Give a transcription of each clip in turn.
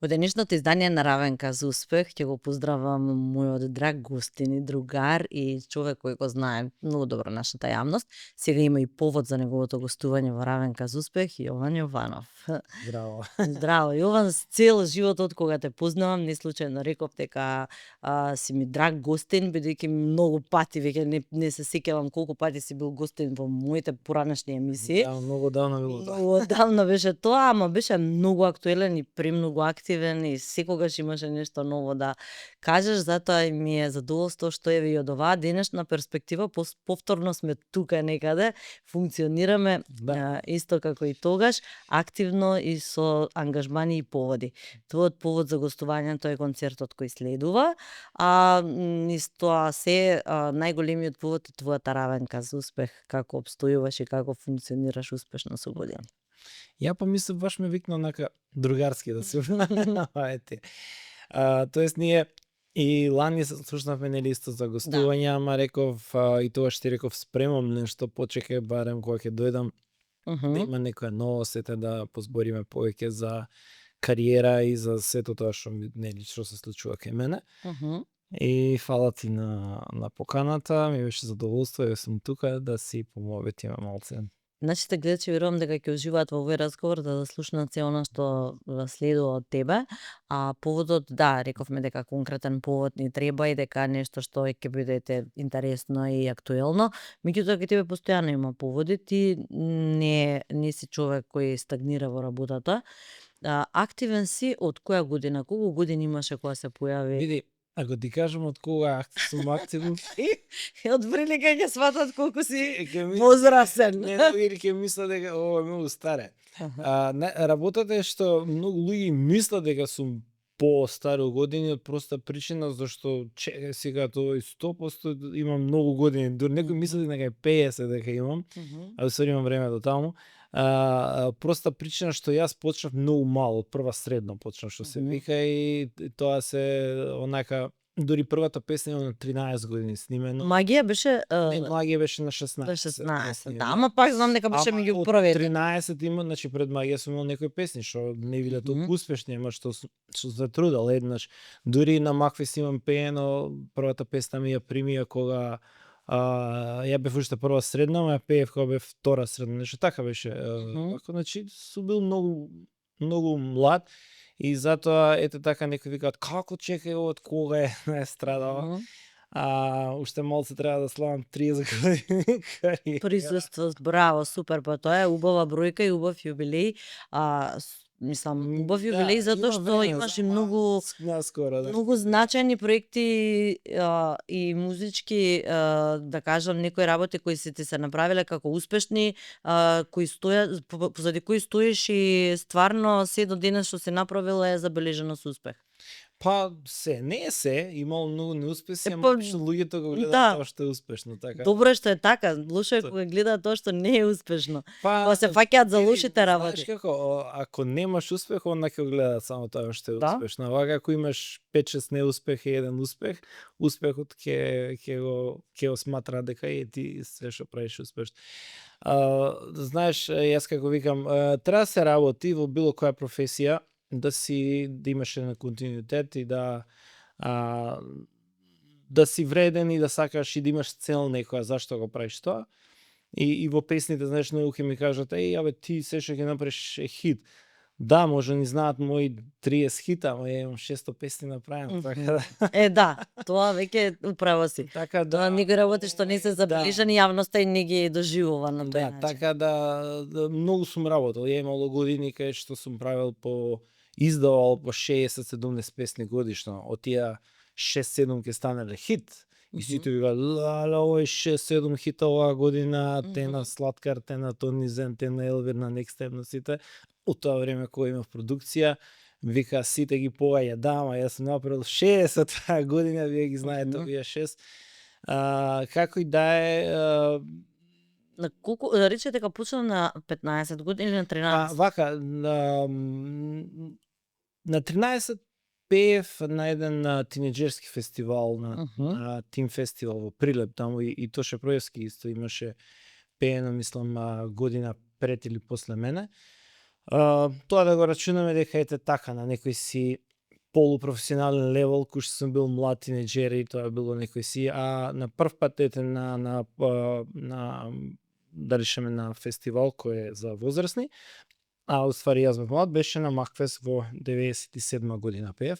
Во денешното издание на Равенка за успех ќе го поздравам мојот драг гостин и другар и човек кој го знае многу добро нашата јавност. Сега има и повод за неговото гостување во Равенка за успех, Јован Јованов. Здраво. Здраво, Јован, цел живот од кога те познавам, не случајно реков дека си ми драг гостин, бидејќи многу пати веќе не се сеќавам колку пати си бил гостин во моите поранешни емисии. Да, многу давно било тоа. Многу давно беше тоа, ама беше многу актуелен и премногу активен и секогаш имаше нешто ново да кажеш, затоа ми е задоволство што еве и од оваа денешна перспектива повторно сме тука некаде, функционираме исто како и тогаш, активно и со ангажмани и поводи. Твојот повод за гостувањето е концертот кој следува, а тоа се најголемиот повод е твојата Равенка за успех, како обстојуваш и како функционираш успешно со години. Ја помислив баш ме викна онака другарски да се ете. Тоест ние и лани слушнавме нели исто за гостување, ама реков и тогаш ти реков спремам нешто, почекај барем кога ќе дојдам да има некоја новост, ете да позбориме повеќе за кариера и за сето тоа што нели што се случува кај мене. И фала ти на поканата, ми беше задоволство и сум тука да си помоветиме малце. Нашите гледачи верувам дека ќе уживаат во овој разговор да слушнат се она што следува од тебе, а поводот, да, рековме дека конкретен повод ни треба и дека нешто што ќе биде интересно и актуелно, меѓутоа ке тебе постојано има поводи, ти не си човек кој стагнира во работата. Активен си од која година? Колку години имаше кога се појави? Види, ако ти кажам од кога сум активен, од прилика ќе сватат колку си возрасен. Не, или ќе мислат дека ова е многу старе. Работата е што многу луѓе мислат дека сум по-стар од години од проста причина зашто сега тоа 100% имам многу години. Дури некој мисли дека е 50 дека имам, а усвари имам време до таму. Проста причина што јас почнав многу мало, од прва средно почнав што се вика и тоа се онака дури првата песна на 13 години снимено. Магија беше Не, Магија беше на 16. На 16, да, ама пак знам дека беше меѓу првите. 13 има, значи пред Магија сум имал некои песни што не биле толку успешни, ама што се трудел еднаш. Дури на Макфест имам пеено, првата песна ми ја примија кога ја бев уште прва средна, ама ја пеев кога бев втора средна, нешто така беше. Значи сум бил многу млад и затоа ете така некои викаат како чекај од кога е на естрадава. Уште малце треба да славам 30 години. Присуство, браво, супер, па тоа е убава бројка и убав јубилеј. Мислам, убав јубилеј затоа што имаш и многу многу значајни проекти и музички, да кажам, некои работи кои се ти се направиле како успешни, кои стојат позади кои стоиш и стварно се до денес што се направил е забележено со успех. Па не е се, имало многу неуспеси, ама луѓето го гледаат тоа што е успешно, така. Добро е што е така, лошо е кога гледаат тоа што не е успешно. Кога се фаќаат за лошите работи. Знаеш како, ако немаш успех, онда ќе гледаат само тоа што е успешно. Вака ако имаш 5-6 неуспех и еден успех, успехот ќе го сматра дека е ти се што правиш успешно. Знаеш, јас како викам, треба се работи во било која професија, да имаш на континуитет и да си вреден и да сакаш и да имаш цел некоја зашто го правиш тоа. И во песните, знаеш, многу ќе ми кажат, ти се што ќе направиш хит. Да, може ни знаат мои 30 хита, ама ја имам 600 песни направено, така да. Да, тоа веќе управо си. Така да. Некои работи што не се забележани, јавноста и не ги доживува на тој начин. Така да многу сум работел. Ја имало години кај што сум правил издавал по 60-70 песни годишно. Од тие 6-7 ќе станеле хит. И сите викаат, овој 6-7 хита оваа година, тена Сладкар, тена Тони Зен, тена Елвир на Next Time на сите. Од тоа време кога имав продукција, вика сите ги погаја, ама јас сум направил 60 година, вие ги знаете овие 6. Како и да е, на колку рече дека почна на 15 години или на 13? Вака, на 13 пеев на еден тинеџерски фестивал, на Тим фестивал во Прилеп таму и Тоше Проевски исто имаше пеено, мислам, година пред или после мене. Тоа да го рачунаме дека ете така на некој си полупрофесионален левел, кој што сум бил млад тинеџер и тоа било некој си, а на прв пат ете на да речеме на фестивал кој е за возрастни, а уствари јас бев млад, беше на Макфест во 97 година пеев.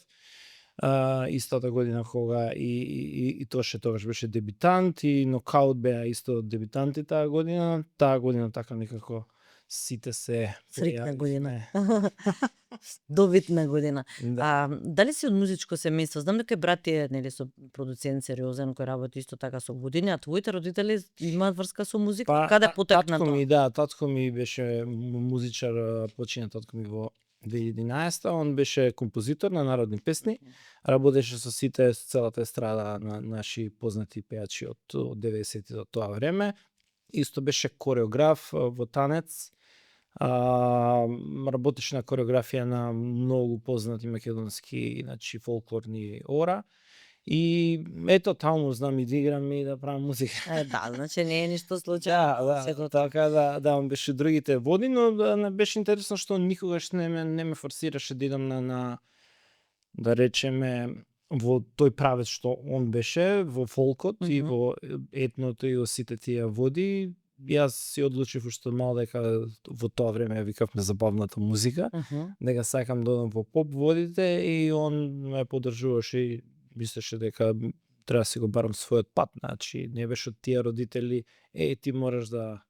Истата година кога и Тоше тогаш беше дебитант и Нокаут беа исто дебитанти таа година така некако сите се Среќна година. појавивме. Добитна година. Да. Дали си од музичко семејство? Знам дека брат ти е нели со продуцент сериозен кој работи исто така со години, а твоите родители имаат врска со музика? Каде потекна татко тоа? ми, татко ми беше музичар, почина татко ми во 2011, он беше композитор на народни песни, работеше со сите, со целата естрада на наши познати пејачи од 90-ти до тоа време. Исто беше кореограф во танец. Работеше на кореографија на многу познати македонски, значи фолклорни ора. И ето таму знам и да играм и да правам музика. Да, значи не е ништо случајно. Сето така он беше другите води, но не беше интересно што никогаш не ме форсираше да идам на да речеме во тој правец што он беше, во фолкот и во етното и во сите тие води. Јас си одлучив уште мал дека во тоа време ја викавме забавната музика, дека сакам да одам во поп водите и он ме поддржуваше и мислеше дека треба да си го барам својот пат, значи не беше од тие родители, ти мораш да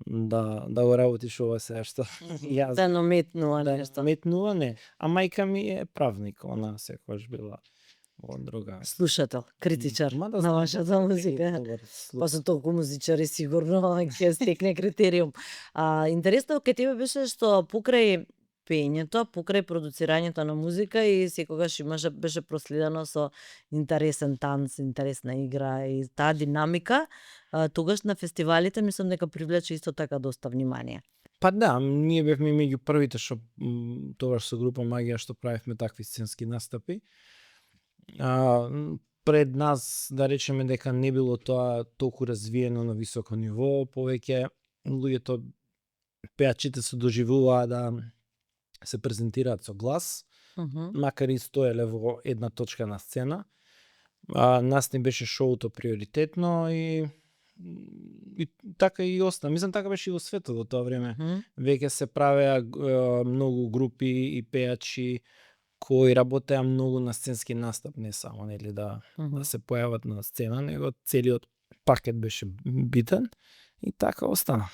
го работиш ова сега што јас да наметнува нешто. метнува не. А мајка ми е правник, она секогаш била во друга. Слушател, критичар Ма да на знам, вашата музика. Па со толку музичари сигурно ќе стекне критериум. Интересно кај тебе беше што покрај пеењето, покрај продуцирањето на музика и секогаш беше проследено со интересен танц, интересна игра и таа динамика, тогаш на фестивалите мислам дека привлече исто така доста внимание. Па да, ние бевме меѓу првите што тогаш со група Магија што правевме такви сценски настапи. Пред нас, да речеме дека не било тоа толку развиено на високо ниво, повеќе луѓето пеачите се доживуваа да се презентираат со глас, макар и стоеле во една точка на сцена. Нас не беше шоуто приоритетно и така и остана. Мислам така беше и во светот во тоа време. Веќе се правеа многу групи и пеачи кои работеа многу на сценски настап, не само нели да се појават на сцена, него целиот пакет беше битен и така остана.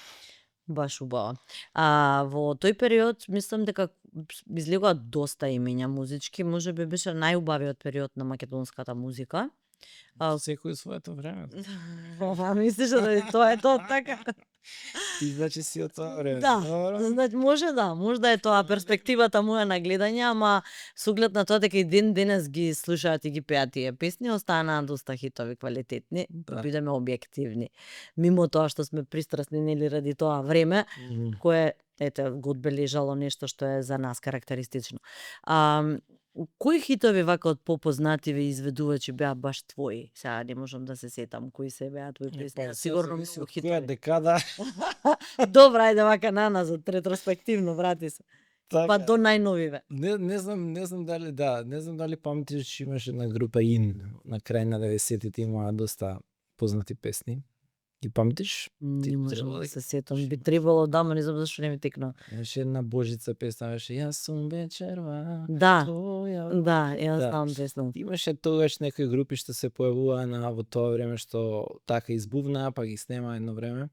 Баш убаво. Во тој период мислам дека излегоа доста имења музички, можеби беше најубавиот период на македонската музика. Секој своето време. Мислиш да тоа е тоа така? Ти значи си од тоа време. Да, значи можда е тоа перспективата моја на гледање, ама со оглед на тоа дека и ден денес ги слушаат и ги пеат тие песни, останаа доста хитови, квалитетни, да бидеме објективни. Мимо тоа што сме пристрасни нели ради тоа време, кое го одбележало нешто што е за нас карактеристично. Кои хитови вака од попознативи изведувачи беа баш твои? Сега не можам да се сетам кои се беа твои песни. Сигурно мисли многу од која хитови. декада. Добра, ајде вака на назад, ретроспективно врати се. Па до најновиве. Не знам дали паметиш, имаше на група ИН на крај на 90-тите имаа доста познати песни. Ги паметиш? Не можам да се сетам. Би требало да, ама не знам зашто не ми текна. Имаше една Божица песна, беше Јас сум вечерва. Да, твоја. да, ја знам песна. Имаше тогаш некои групи што се појавуваа во тоа време што така избувнаа, па ги снемаа едно време.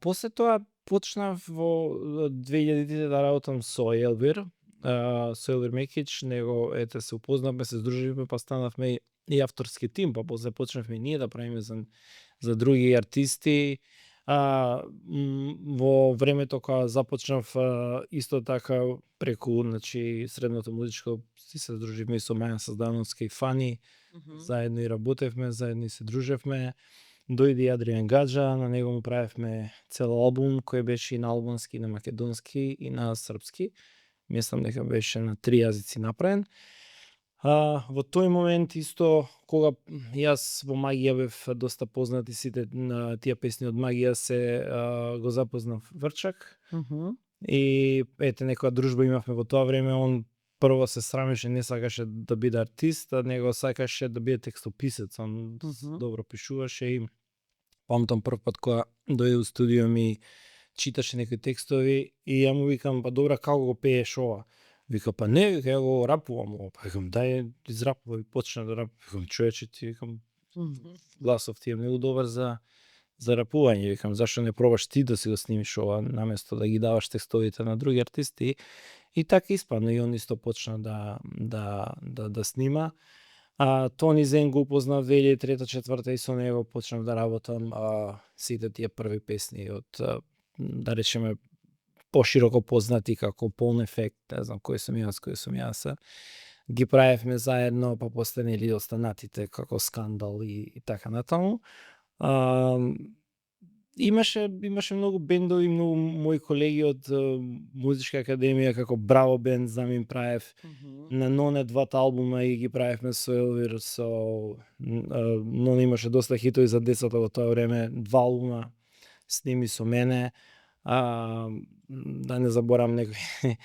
После тоа почнав во 2000-тите да работам со Елвир, со Елвир Мекич, него се упознавме, се здруживме, па станавме и авторски тим, па после почнавме ние да правиме за други артисти. Во времето кога започнав исто така преку средното музичко се здруживме и со Маја Саздановска и Фани, заедно и работевме, заедно и се дружевме. Дојде и Адриан Гаджа, на него му правевме цел албум кој беше и на албански, и на македонски, и на српски. Мислам дека беше на 3 јазици направен. Во тој момент исто, кога јас во Магија бев доста познат и сите тие песни од Магија го запознав Врчак. И ете некоја дружба имавме во тоа време, он прво се срамеше, не сакаше да биде артист, а него сакаше да биде текстописец. Он добро пишуваше и памтам прв пат кога дојде у студио ми читаше некои текстови и ја му викам, па добра, како го пееш ова? Вика, па не, вика, ја го рапувам ова. Па викам, дај израпувај, почна да рапувам. Викам, човече, ти викам, гласов ти е многу добар за рапување. Викам, зашто не пробаш ти да си го снимиш ова, наместо да ги даваш текстовите на други артисти. И така испадна, и он исто почна да снима. Тони Зен го упознав 2003-2004 и со него почнав да работам сите тие први песни од, да речеме, пошироко познати како Полн ефект, не знам кој сум јас, ги правевме заедно, па после нели останатите како Скандал и така натаму. Имаше многу бендови, многу мои колеги од музичка академија како Браво бенд, знам им правев на Ноне двата албума и ги правевме со Елвир, со Ноне имаше доста хитови за децата во тоа време, 2 албума сними со мене. Да не заборам некој.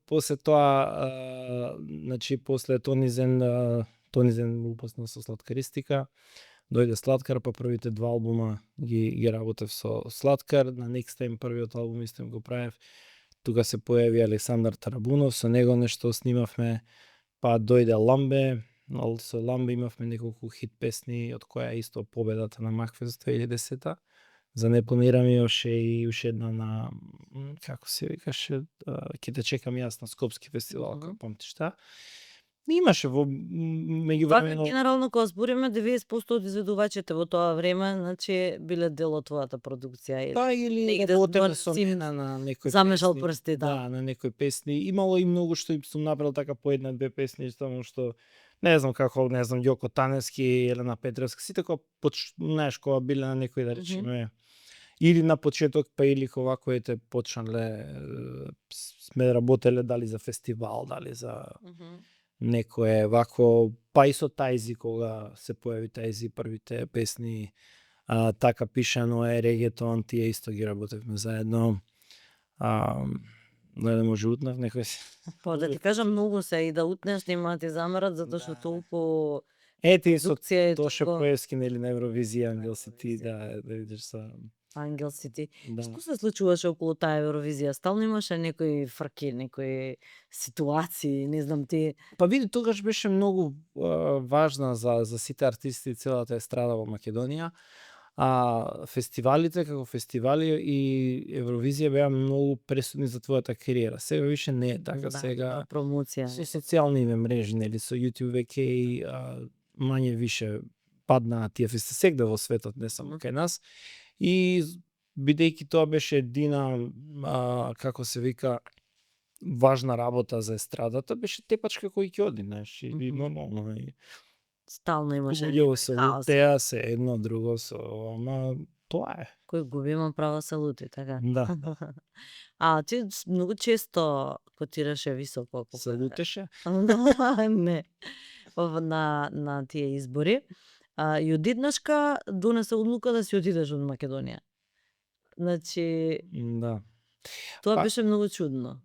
после тоа, значи после Тони Зен упознав со Слаткаристика. Дојде Слаткар, па првите 2 албума ги работев со Слаткар, на Next Time првиот албум исто го правев. Тука се појави Александар Тарабунов, со него нешто снимавме, па дојде Ламбе, со Ламбе имавме неколку хит песни, од која исто победата на Макфест 2010-та. За Не планирам имаше и уште една на, како се викаше, ќе те чекам јас на Скопски фестивал, ако памтиш таа. Имаше во меѓувремено. Генерално кога збориме 90% од изведувачите во тоа време, значи биле дел од твојата продукција или работеле со мене на некои замешал прсти, да, на некои песни. Имало и многу што им сум направил така по една-две песни, само што не знам како, не знам, Јоко Таневски, Елена Петревска, сите кога знаеш кога биле на некои, да речеме, или на почеток, па или кога коите почнале, сме работеле дали за фестивал, дали за некое вако, па и со Тајзи, кога се појави Тајзи првите песни, така пишано е, регетон, тие исто ги работевме заедно. Не може утнав некој се. Па да ти кажам, многу се и да утнеш нема ти замерат, затоа што толку Ети со продукција е Тоше толку- Проевски, нели, на Евровизија, Ангел си ти, да видиш са. Ангел си ти. Да. Што се случуваше околу таа Евровизија? Стално имаше некои фрки, некои ситуации, не знам ти. Па види, тогаш беше многу важна за сите артисти и целата естрада во Македонија. Фестивалите како фестивали и Евровизија беа многу пресудни за твојата кариера. Сега више не е така, сега промоција. со социјални мрежи, нели, со YouTube веќе мање више паднаа тие фестивали сегде во светот, не само кај нас. И бидејќи тоа беше едина, како се вика, важна работа за естрадата, беше тепачка кој ќе оди, знаеш, и нормално. Стално имаше Луѓе се хаос. лутеа, се едно друго, ама тоа е. Кој губи има право се лути, така? Да. Ти многу често котираше високо. Се лутеше? Не. На тие избори. И одеднашка донесе одлука да си отидеш од Македонија. Значи, Да. тоа беше многу чудно.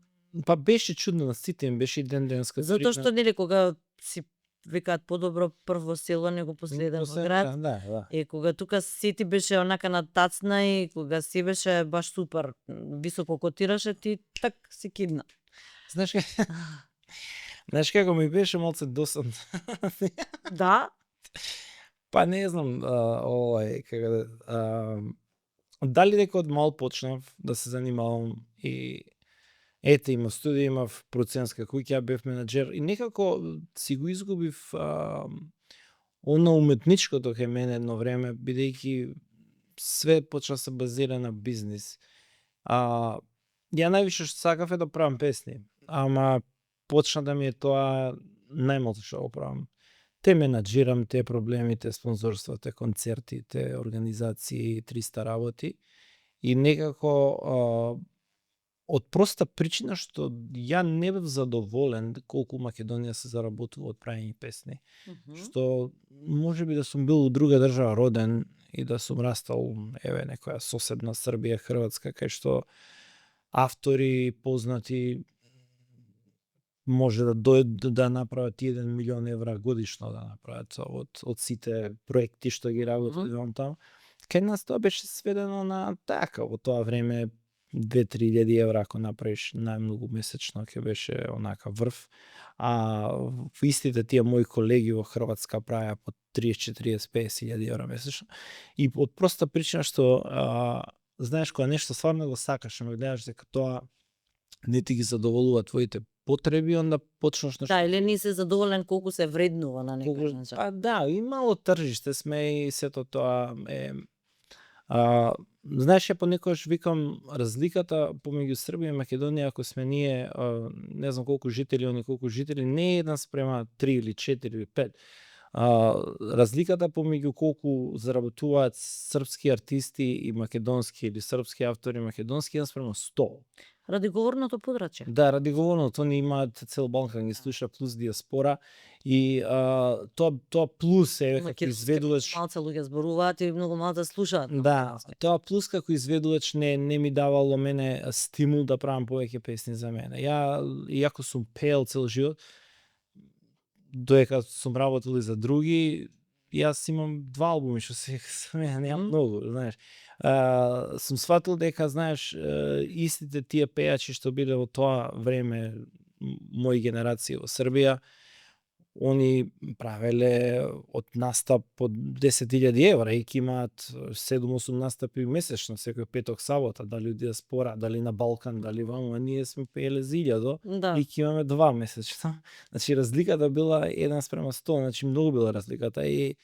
Па беше чудно на сите им, беше и ден-денска. Затоа што нели кога си викаат подобро прво село него последен во град. Да. И кога тука си ти беше онака на тацна и кога си беше баш супер, високо котираше, ти так си кидна. Знаеш како ми беше малце досадно. Да? Па не знам, дали дека од мал почнав да се занимавам и ете имав студија, имав проценска куќа, бев менаџер и некако си го изгубив она уметничкото кај мене едно време, бидејќи све почна се базира на бизнис. Ја највише што сакав е да правам песни, ама почна да ми е тоа најмалку што го правам. Те менаџирам, те проблеми, те спонзорства, те концерти, те организации, 300 работи и некако од проста причина што ја не бев задоволен колку Македонија се заработува од правење песни. Што можеби да сум бил у друга држава роден и да сум растал, еве, некоја соседна Србија, Хрватска, кај што автори познати може да дојдат да направат 1 милион евра годишно да направат од сите проекти што ги работат таму. Кај нас тоа беше сведено на така во тоа време 2-3 евра ако направиш најмногу месечно ќе беше онака врв. А во истите тие мои колеги во Хрватска правеа по 30-40-50 евра месечно. И од проста причина што знаеш кога нешто стварно го сакаш, ама гледаш дека тоа не ти ги задоволува твоите потреби, онда почнеш нешто. Да, или не се задоволен колку се вреднува на некој начин. Па да, и мало тржиште сме и сето тоа е. Знаеш, ја понекогаш викам разликата помеѓу Србија и Македонија, ако сме ние не знам колку жители, они колку жители, не е 1:3 или 4 или 5. Разликата помеѓу колку заработуваат српски артисти и македонски или српски автори македонски 1:100. Ради говорното подрачје. Да, ради говорното, они имаат цел Балкан ги слуша плюс диаспора и тоа плюс е како изведувач. Малце луѓе зборуваат и многу малце слушаат. Да, тоа плюс како изведувач не ми давало мене стимул да правам повеќе песни за мене. Ја иако сум пеел цел живот, доека сум работил и за други, јас имам 2 албуми што се за мене немам многу, знаеш. Сум сватил дека, знаеш, истите тие пејачи што биле во тоа време мои генерации во Србија, они правеле од настап по 10.000 евра и ќе имаат 7-8 настапи месечно, секој петок, сабота, дали од диаспора, дали на Балкан, дали ваму, а ние сме пееле за 1000 Да. и ќе имаме 2 месечно. Значи разликата била 1:100, значи многу била разликата и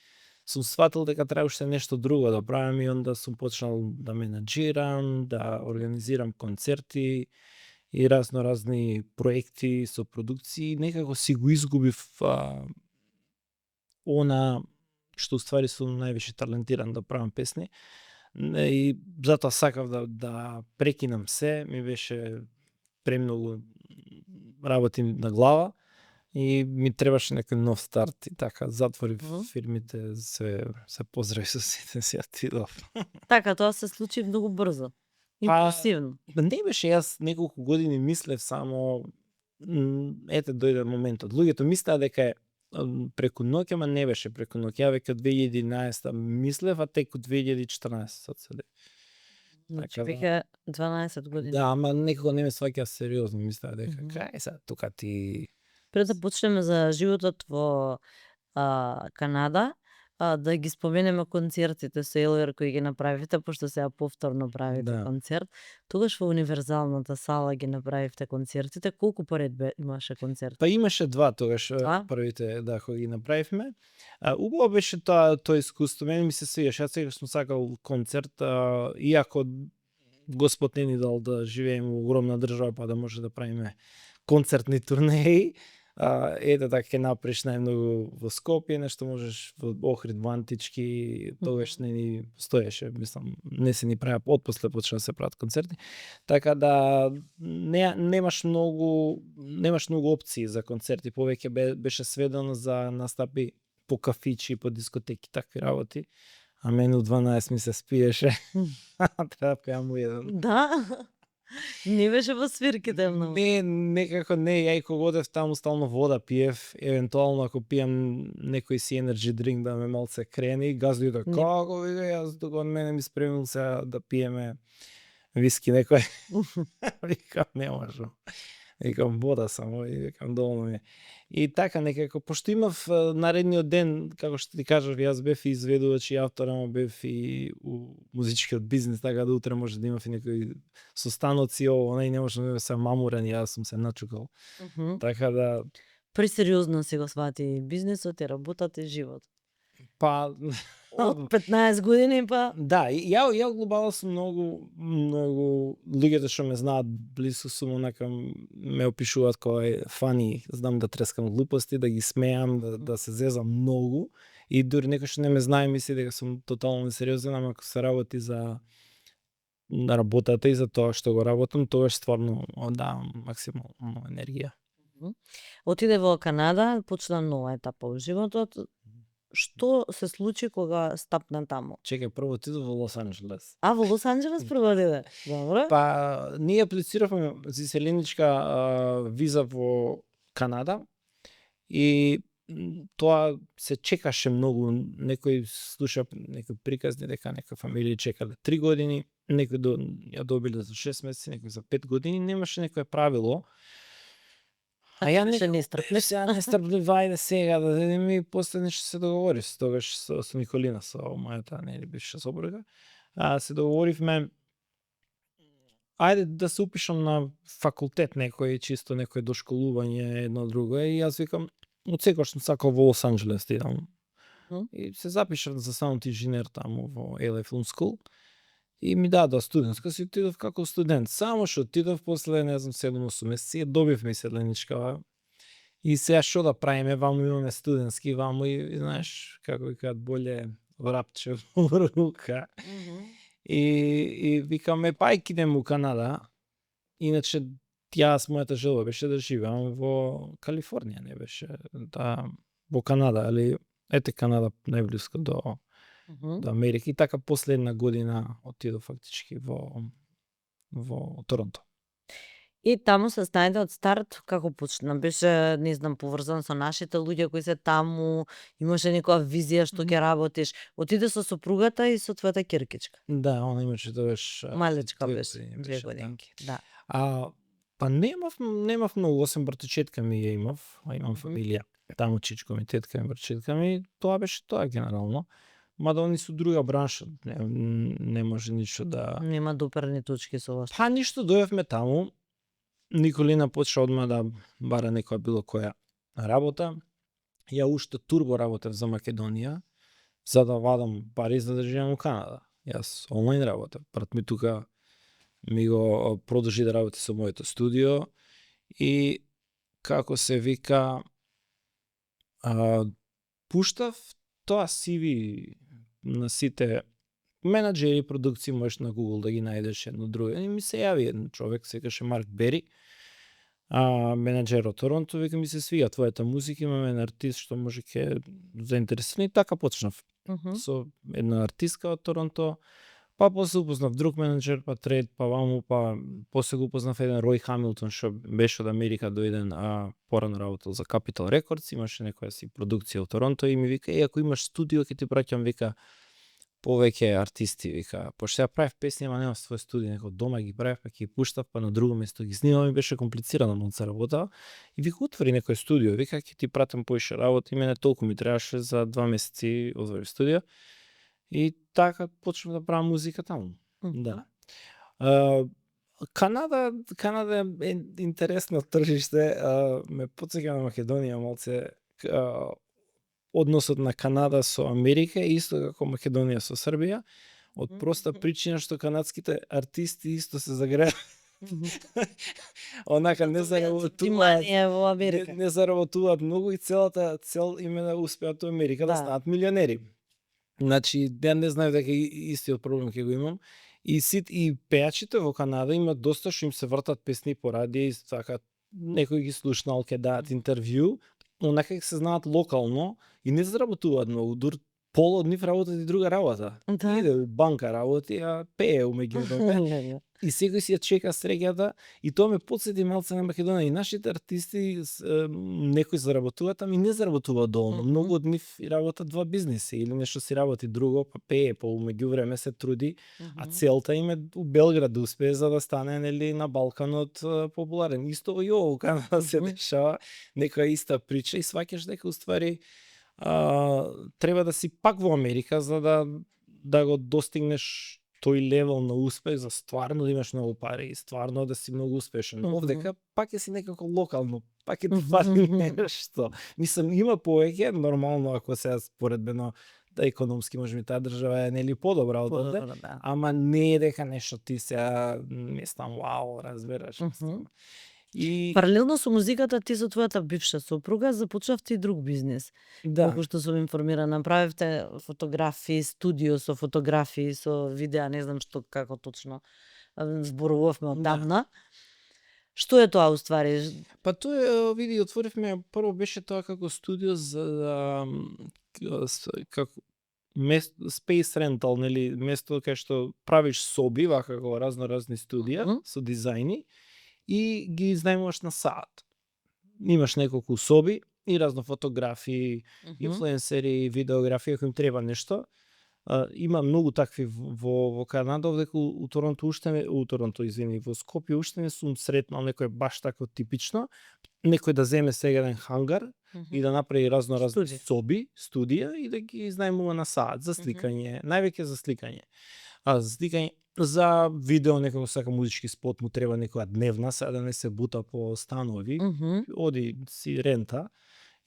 сум сватил дека треба уште нешто друго да правам и онда сум почнал да менаџирам, да организирам концерти и разни проекти со продукции. Некако си го изгубив она што уствари сум највише талентиран да правам песни. И затоа сакав да прекинам се, ми беше премногу работи на глава. И ми требаше некој нов старт и така затворив фирмите, се поздрави со сите, си отидов. Така, тоа се случи многу брзо. Импулсивно. Не беше, јас неколку години мислев само ете дојде моментот. Луѓето мислеа дека е преку ноќ, ама не беше преку ноќ. Ја веќе 2011 мислев, а тек од 2014 се. Значи веќе 12 години. Да, ама некако не ме сваќа сериозно, мислеа дека кај сега тука ти. Пред да почнеме за животот во Канада, да ги споменеме концертите со Елвер кои ги направивте, пошто сега повторно правите концерт. Тогаш во Универзалната сала ги направивте концертите. Колку поред имаше концерт? Па имаше 2 тогаш, првите кога ги направивме. Убаво беше тоа искуство. Мене ми се свиѓаше. Јас сега сум сакал концерт, иако Господ не ни дал да живееме во огромна држава па да може да правиме концертни турнеи. Ете така ќе направиш најмногу во Скопје, нешто можеш во Охрид, во Антички, тогаш не ни стоеше, мислам, не се ни правеа, отпосле почна да се прават концерти. Така да немаш многу опции за концерти, повеќе беше сведено за настапи по кафичи, по дискотеки, такви работи. А мене у 12 ми се спиеше. Треба да пеам еден. Да. Не беше во свирките многу. Не, некако не, ја и кога одев таму стално вода пиев, евентуално ако пијам некој си енерджи дринк да ме малце крени, газдујата како вика, јас тука од мене ми спремил сега да пиеме виски некој. Викам не можам. Викам вода само и викам доволно ми е. И така некако, пошто имав наредниот ден, како што ти кажав, јас бев и изведувач и автор, ама бев и у музичкиот бизнес, така да утре може да имав и некои состаноци, ово, не може да се мамурен, јас сум се начукал. Така да. Пресериозно си го свати бизнисот и работата и живот. Па од 15 години па. Да, ја глобално сум многу луѓето што ме знаат близко сум онака ме опишуваат кој фани, знам да трескам глупости, да ги смеам, да се зезам многу и дури некој што не ме знае мисли дека сум тотално несериозен, ама ако се работи за работата и за тоа што го работам, тогаш стварно давам максимално енергија. Отиде во Канада, почна нова етапа во животот. што се случи кога стапна таму? Чекај, прво отидов во Лос Анџелес. А во Лос Анџелес прво отиде. Добро. Па ние аплициравме за иселеничка виза во Канада и тоа се чекаше многу. Некои слуша некои приказни дека нека фамилии чекале 3 години, некои ја добиле за 6 месеци, некои за 5 години, немаше некое правило. А ја Беше нестрплив. Сега нестрплив, ајде сега да видиме и после нешто се договори тогаш со Николина, со мојата нели бивша сопруга. Се договоривме ајде да се упишам на факултет некој, чисто некој дошколување едно друго и јас викам од секогаш сум сакал во Лос Анџелес да идам. И се запишав за саунд инженер таму во LA Film School. И ми дадоа студентска, си отидов како студент. Само што отидов после, не знам, 7-8 месеци, добивме иселеничка. И сега што да правиме, ваму имаме студентски, ваму и знаеш, како викаат, боле врапче во рука. И викаме, па ајде идеме у Канада. Иначе, јас мојата желба беше да живеам во Калифорнија, не беше во Канада, али ете Канада најблиско до Америка и така последна година отидов фактички во Торонто. И таму се снајде од старт како почна? Беше, не знам, поврзан со нашите луѓе кои се таму, имаше некоја визија што ќе работиш. Отиде со сопругата и со твојата ќеркичка. Да, она имаше тогаш Малечка беше, 2 годинки. Да. Па немав многу, осем братичетка ми ја имав, имам фамилија. Таму чичко ми, тетка ми, братичетка ми, тоа беше тоа генерално. Мада они со друга бранша, не може ништо да... Нема доперни точки со вас. Па ништо, дојавме таму. Николина почна одма да бара некоја било која работа. Ја уште турбо работев за Македонија, за да вадам пари за да живеам у Канада. Јас онлайн работев. Брат ми тука ми го продолжи да работи со моето студио и како се вика пуштав тоа CV на сите менаџери продукции, можеш на Google да ги најдеш едно друго. И ми се јави еден човек, се каше Марк Бери, менаџер од Торонто, вика ми се свига твојата музика, имаме еден артист што може ке заинтересиран и така почнав. Со една артистка од Торонто, па после упознав друг менаџер, па трет, па ваму, па после го упознав еден Рој Хамилтон што беше од Америка дојден, порано работел за Capitol Records, имаше некоја си продукција од Торонто и ми вика, ако имаш студио ќе ти праќам, вика, повеќе артисти, вика, пошто ја правев песни, ама немам свој студио, некој дома ги правев, па ќе ги пуштав, па на друго место ги снимам и беше комплицирано многу се работа. И вика, отвори некој студио, вика, ќе ти пратам поише работа и мене толку ми требаше за 2 месеци отвори студио. И така почнав да правам музика таму. Да. Канада е интересно тржиште, ме потсеќа на Македонија малце, односот на Канада со Америка е исто како Македонија со Србија, од проста причина што канадските артисти исто се загреа. Онака не заработуваат во Америка. Не заработуваат многу и целата цел им е да успеат во Америка, да станат милионери. Значи, ја не знаев дека истиот проблем ќе го имам. И пеачите во Канада имаат доста што им се вртат песни по радио и така некој ги слушнал, ќе дадат интервју, онака ќе се знаат локално и не заработуваат многу, дур пол од нив работат и друга работа. Иде у банка работи, а пее умеѓу. И секој си ја чека среќата и тоа ме потсети малце на Македонија. И нашите артисти некои заработуваат, ами не заработуваат доволно. Многу од нив работат два бизнеси или нешто си работи друго, па пее, па умеѓу време се труди, а целта им е у Белград да успее за да стане нели на Балканот популарен. Исто и ово Канада се дешава, некоја иста прича и сваќаш дека уствари треба да си пак во Америка за да го достигнеш тој левел на успех за стварно да имаш многу пари и стварно да си многу успешен. Овдека пак е си некако локално, пак е фати нешто. Мислам, има повеќе, нормално ако сега споредбено да економски може би таа држава е нели подобра од овде, ама не е дека нешто ти сега мислам вау, разбираш. И паралелно со музиката ти со твојата бивша сопруга започнавте и друг бизнис. да, Колку што сум информирана, направивте фотографии, студио со фотографии, со видеа, не знам што како точно зборувавме одамна. Што е тоа уствари? па тоа види отворивме, прво беше тоа како студио за како space rental, нели, место кај што правиш соби, вака како разни студија со дизајни и ги изнајмуваш на саат. Имаш неколку соби и разно фотографии, инфлуенсери, видеографија, ако им треба нешто. Има многу такви во Канада, овде у Торонто уште во Скопје уште не сум сретнал некој баш тако типично, некој да земе сега еден хангар и да направи разни соби, студија и да ги изнајмува на саат за сликање, највеќе за сликање. За сликање, за видео некако сака музички спот му треба некоја дневна, сега да не се бута по станови, оди си рента.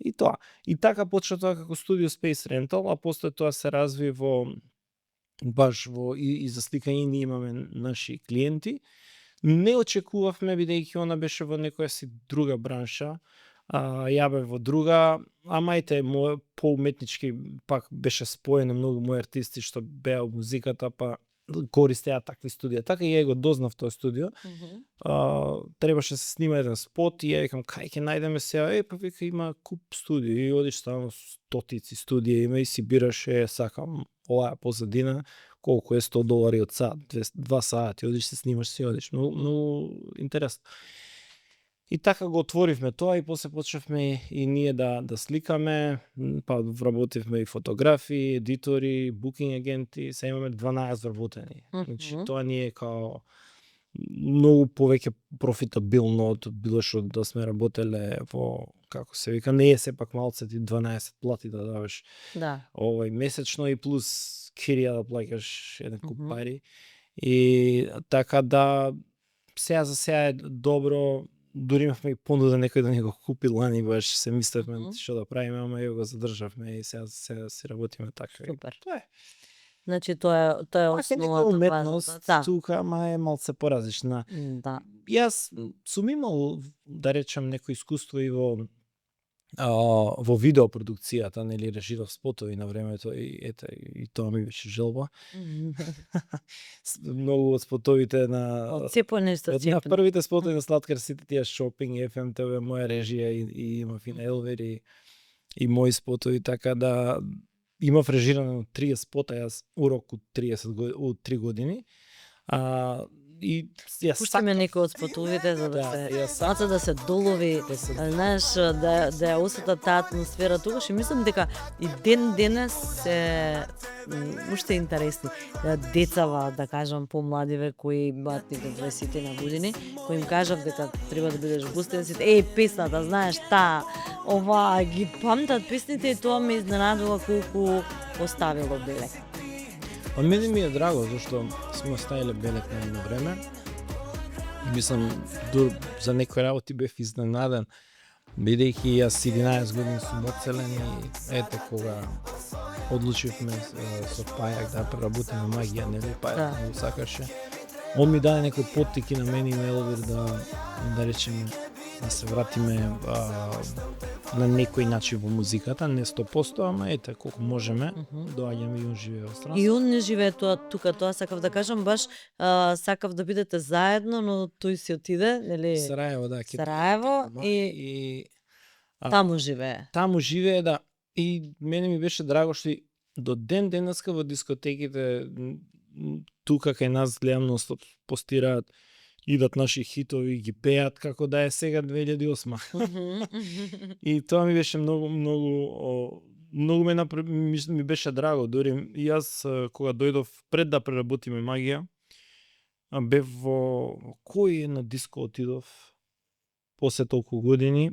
И тоа. И така почна тоа како студио Space Rental, а после тоа се разви баш и за сликање. Ние имаме наши клиенти. Не очекувавме, бидејќи она беше во некоја си друга бранша, ја бев во друга, ама ете, поуметнички пак беше споено многу мои артисти што беа во музиката, па користеа такви студија. Така и ја го дознав тоа студио. Требаше се снима еден спот и ја викам кај ќе најдеме сега, па вика има куп студии и одиш таму, стотици студија има и си бираш, сакам оваа позадина, колку е $100 од сат, 2 сати, одиш се снимаш, си одиш. Многу интересно. И така го отворивме тоа и после почнавме и ние да сликаме, па вработивме и фотографи, едитори, букинг агенти, се имаме 12 вработени. Значи тоа ни е као многу повеќе профитабилно од било што да сме работеле во, како се вика, не е сепак малце ти 12 плати да даваш. Да. Месечно и плюс кирија да плаќаш еден куп пари. И така да сега за сега е добро. Дури имавме и понуда некој да ни го купи лани, баш се мислевме што да правиме, ама ја го задржавме и сега си работиме така. Супер. Тоа е. Значи тоа е основата. Уметност, тука, ама е малце поразлична. Да. Јас сум имал, да речем, некој искуство и во видеопродукцијата, нели, режирав спотови на времето и тоа ми беше желба. Многу од спотовите на првите спотови на Сладкар Сити, тие шопинг, FMTV, моја режија и имав и на Елвер и мои спотови, така да имав режирано 30 спота, јас урок од 3 години. И ја пуштиме некои од спотовите за да се долови, знаеш, да ја осетат таа атмосфера тогаш и мислам дека и денес се уште интересни. Децава, да кажам, помладиве кои имаат 20 на години, кои им кажав дека треба да бидеш густен, песната, знаеш, ова ги памтат песните и тоа ме изненадува колку оставило белек. Од мене ми е драго, зашто сме оставиле белек на едно време. Мислам, за некои работи бев изненаден, бидејќи јас 11 години сум оцелен и ете кога одлучивме со Пајак да преработиме магија, нели, Пајак не го сакаше. Он ми даде некои поттики на мене и на Елвир да речеме, да се вратиме на некој начин во музиката, не 100%, ама ете колку можеме, доаѓаме и он живее во странство. И он не живее тука, тоа сакав да кажам, баш сакав да бидете заедно, но тој си отиде, нели? Сараево, да. Сараево и таму живее. Таму живее, да. И мене ми беше драго што до ден денеска во дискотеките тука кај нас гледам постираат, идат наши хитови, ги пеат како да е сега 2008. И тоа ми беше многу ми беше драго. Дури јас кога дојдов пред да преработиме магија, бев во кој на диско отидов после толку години.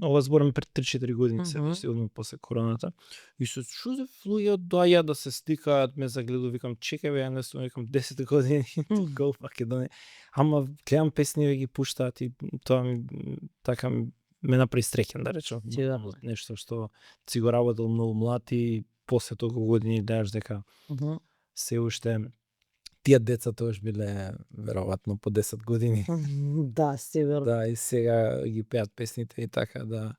Ова зборам пред 3-4 години, сигурно после короната. И се чудев луѓе доаѓаат да се стикаат, ме загледу, викам чекај бе, ја не сум, викам 10 години, go Македонија. Ама гледам песни ги пуштаат и тоа ми така ме направи среќен, да речам. Нешто што си го работел многу млад и после толку години даеш дека се уште тие деца тогаш биле веројатно по 10 години. Да, сигурно. Да, и сега ги пеат песните и така да.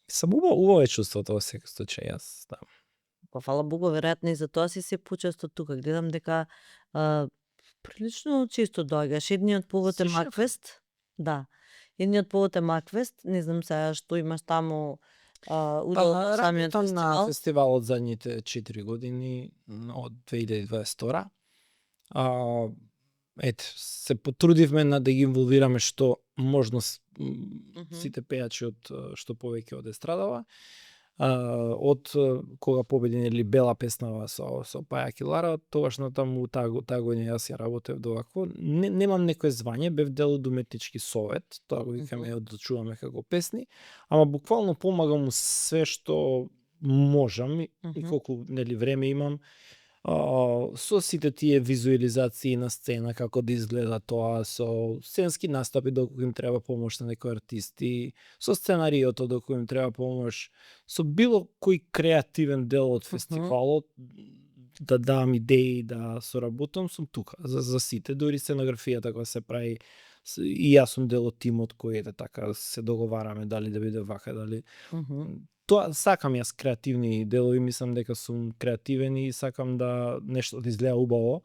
Сам убаво е чувството во секој случај, јас, да. Па фала Богу, веројатно и за тоа си се почесто тука. Гледам дека прилично често доаѓаш. Едниот повод е Макфест. Да. Едниот повод е Макфест. Не знам сега што имаш таму удел во самиот работам на фестивал? фестивалот задните 4 години од 2022. А, се потрудивме на да ги инволвираме што можно сите пејачи од што повеќе од естрадава. Од кога победи нели Бела Песнава со Паја Килара, тогаш натаму таа година јас ја работев до вакво. Немам некое звање, бев дел од уметнички совет, тоа го викаме одлучуваме како песни, ама буквално помагам у све што можам и колку нели време имам. Со сите тие визуализации на сцена, како да изгледа тоа, со сценски настапи доколку им треба помош на некои артисти, со сценариото доколку им треба помош, со било кој креативен дел од фестивалот, да дам идеи, да соработам, сум тука за сите, дури сценографијата кога се прави, и јас сум дел од тимот кој така се договараме дали да биде вака, дали тоа сакам јас креативни делови, мислам дека сум креативен и сакам да нешто да изгледа убаво.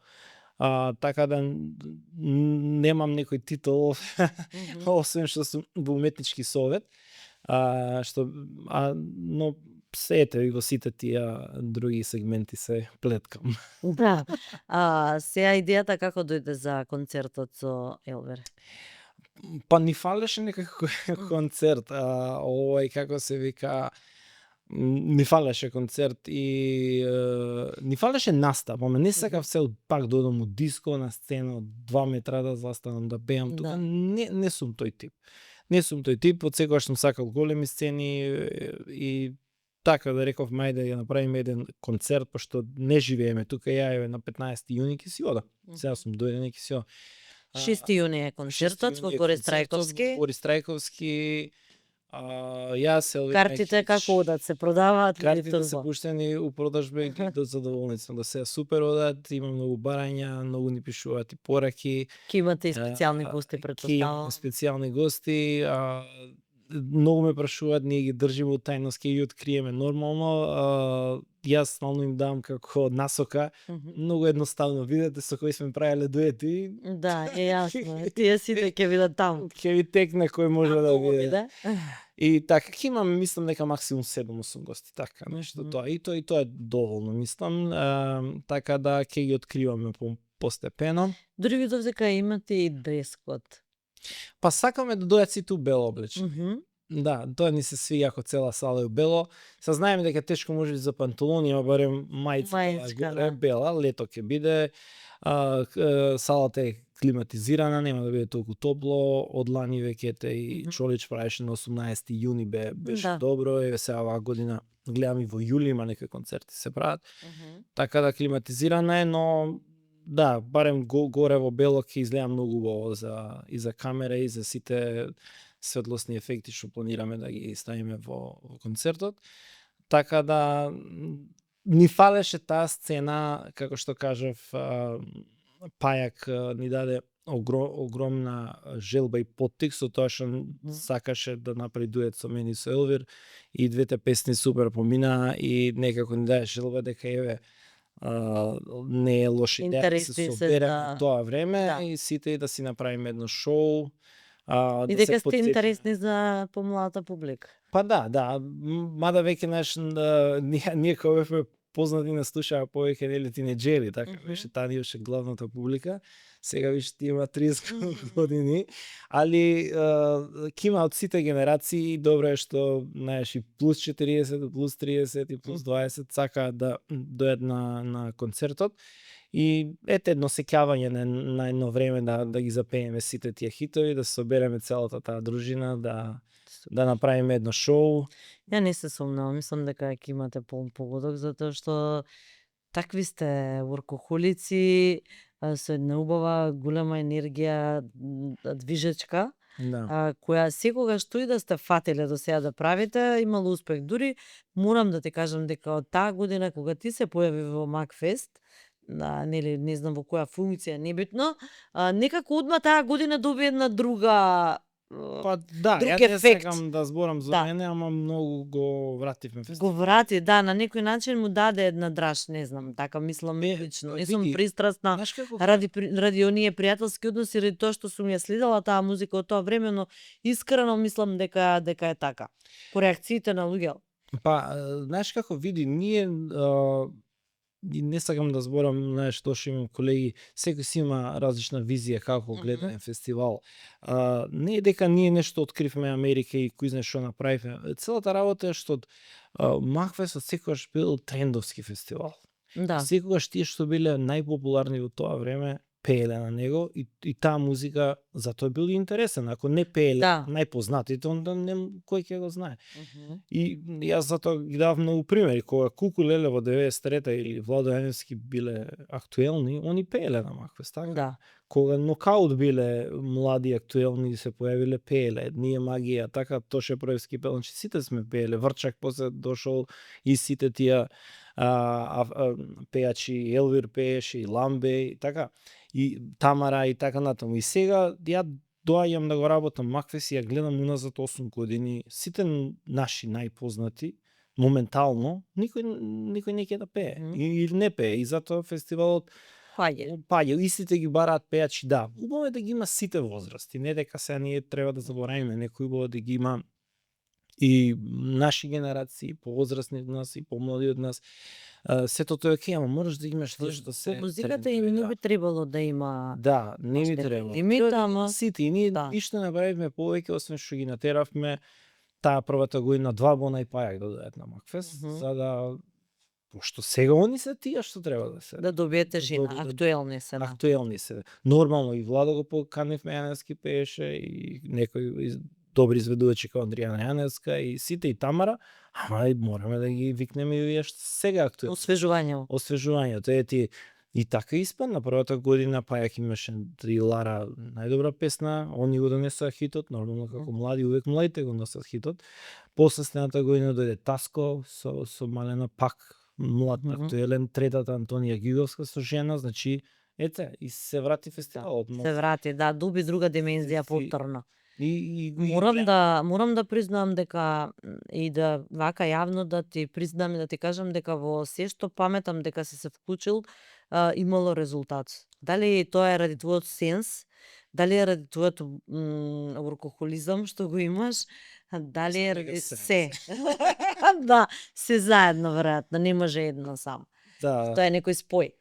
Така да немам некој титул освен што сум во уметнички совет, но се и во сите тие други сегменти се плеткам. Да. Сега идејата како дојде за концертот со Елвер? Па ни фалеше некако концерт, овој како се вика, ни фалеше концерт и ни фалеше настап, ама не сакав се пак да одам у диско на сцена од 2 метра да застанам да пеам тука, не сум тој тип. Не сум тој тип, од секогаш сум сакал големи сцени и така да реков мај да ја направиме еден концерт, пошто не живееме тука, ја на 15 јуни ќе си ода. Сега сум дојден и ќе си ода. 6 јуни е концертот во Борис Трајковски. Борис Трајковски. Јас Картите како одат, се продаваат? Картите се пуштени у продажба и до задоволни сум да се супер одат, има многу барања, многу ни пишуваат и пораки. Ке имате и специјални гости, претпоставувам. Специјални гости, многу ме прашуваат, ние ги држиме у тајност, ке ги откриеме нормално. Јас стално им дам како насока, многу едноставно, видете со кој сме правеле дуети. Да, е јасно. Тие сите ќе видат таму. Ќе ви текне кој може да види. И така, ќе имаме, мислам, нека максимум 7-8 гости, така, нешто тоа. И тоа е доволно, мислам, така да ќе ги откриваме постепено. Дури видов дека имате и дрес-код. Па сакаме да дојат сите у бело облечени. Да, тоа ни се свиѓа ако цела сала е у бело. Сознаеме дека тешко може за панталони, ама барем мајцка бела, лето ќе биде. Салата е климатизирана, нема да биде толку топло. Од лани веќе и Чолич правеше на 18 јуни беше добро, сега оваа година гледам и во јули има некои концерти се прават. Така да климатизирана е, но да, барем горе во бело ќе изгледа многу убаво и за камера и за сите светлосни ефекти што планираме да ги ставиме во концертот. Така да ни фалеше таа сцена, како што кажав, Пајак ни даде огромна желба и поттик со тоа што сакаше да направи дует со мене и со Елвир и двете песни супер поминаа и некако ни даде желба дека еве не е лоша идеја да се собереме тоа време и сите да си направиме едно шоу. И дека сте интересни за помладата публика. Па да, мада веќе ние кога бевме познати не слушаа повеќе нели тинеџери, така беше, таа ни беше главната публика. Сега више ти има 30 години, али ќе има од сите генерации, добро е што знаеш и плюс 40, плюс 30 и плюс 20 сакаат да дојдат на концертот. И едно сеќавање на едно време да ги запееме сите тие хитови, да се собереме целата таа дружина, да направиме едно шоу. Ја не се сумнувам, мислам дека ќе имате полн погодок, затоа што такви сте воркохолици, со една убава, голема енергија, движечка, која секогаш тој да сте фателе до сега да правите, имало успех. Дури морам да ти кажам дека од таа година кога ти се појави во Макфест, нели не знам во која функција, небитно, некако одма таа година доби една друга Па да, друг ја не ефект. сакам да зборам за Да. мене, ама многу го вративме Го врати, да, на некој начин му даде една драж, не знам, така мислам Бе, лично. Не сум види, пристрасна Знаеш како? ради оние пријателски односи, ради тоа што сум ја следела таа музика од тоа време, но искрено мислам дека е така. По реакциите на луѓе. Па, знаеш како, види, ние и не сакам да зборам, знаеш, тоа што имам колеги, секој си има различна визија како гледа еден фестивал. Не е дека ние нешто откривме Америка и кој знае што направивме. Целата работа е што Макфестот секогаш бил трендовски фестивал. Да. Секогаш тие што биле најпопуларни во тоа време пееле на него и таа музика затоа бил интересен. Ако не пееле Да. најпознатите, онда не кој ќе го знае. И јас затоа ги давав многу примери. Кога Куку Леле во 93-та или Владо Јаневски биле актуелни, они пееле на Макфест, така? Да. Кога Нокаут биле млади актуелни се појавиле пееле, Ние магија, така Тоше Проевски пел, значи сите сме пееле. Врчак после дошол и сите тие пејачи, Елвир пееше и Ламбе и така, и Тамара и така натаму. И сега ја доаѓам да го работам Макфест и ја гледам уназад 8 години, сите наши најпознати моментално никој не ќе да пее или не пее, и затоа фестивалот паѓа, истите ги бараат пејачи, да. Убаво е да ги има сите возрасти, не дека сега ние треба да заборавиме некој, убаво да ги има и наши генерации, повозрастни од нас и помлади од нас. Сето тоа е окей, ама можеш да имаш нешто се. Музиката и не би требало да има. Да, не би требало. Лимит, ама Сите, и ние ништо направивме повеќе, освен што ги натеравме таа првата година 2 бона и пајак да дојдат на Макфест, за да пошто сега они се тие што треба да се. Да добиете тежина, актуелни се. Актуелни се. Нормално и Владо го поканивме, Јаневски пееше и некои добри изведувачи како Андријана Јаневска и сите и Тамара, ама и мораме да ги викнеме и овие што сега актуелни. Освежувањето е и така испадна првата година, пајак имаше и Лара најдобра песна, они го донесоа хитот, нормално како млади, увек младите го носат хитот. После следната година дојде Таско со Малена, пак млад актуелен, третата Антонија Гиговска со жена, значи ете и се врати фестивалот. Се врати, да, дуби друга димензија повторно. Морам да признам дека и да вака јавно да ти признам и да ти кажам дека во се што паметам дека си се вклучил, имало резултат. Дали тоа е ради твојот сенс, дали е ради твојот алкохолизам што го имаш, дали е ради се. Да, се заедно веројатно, не може едно само. Да. Тоа е некој спој.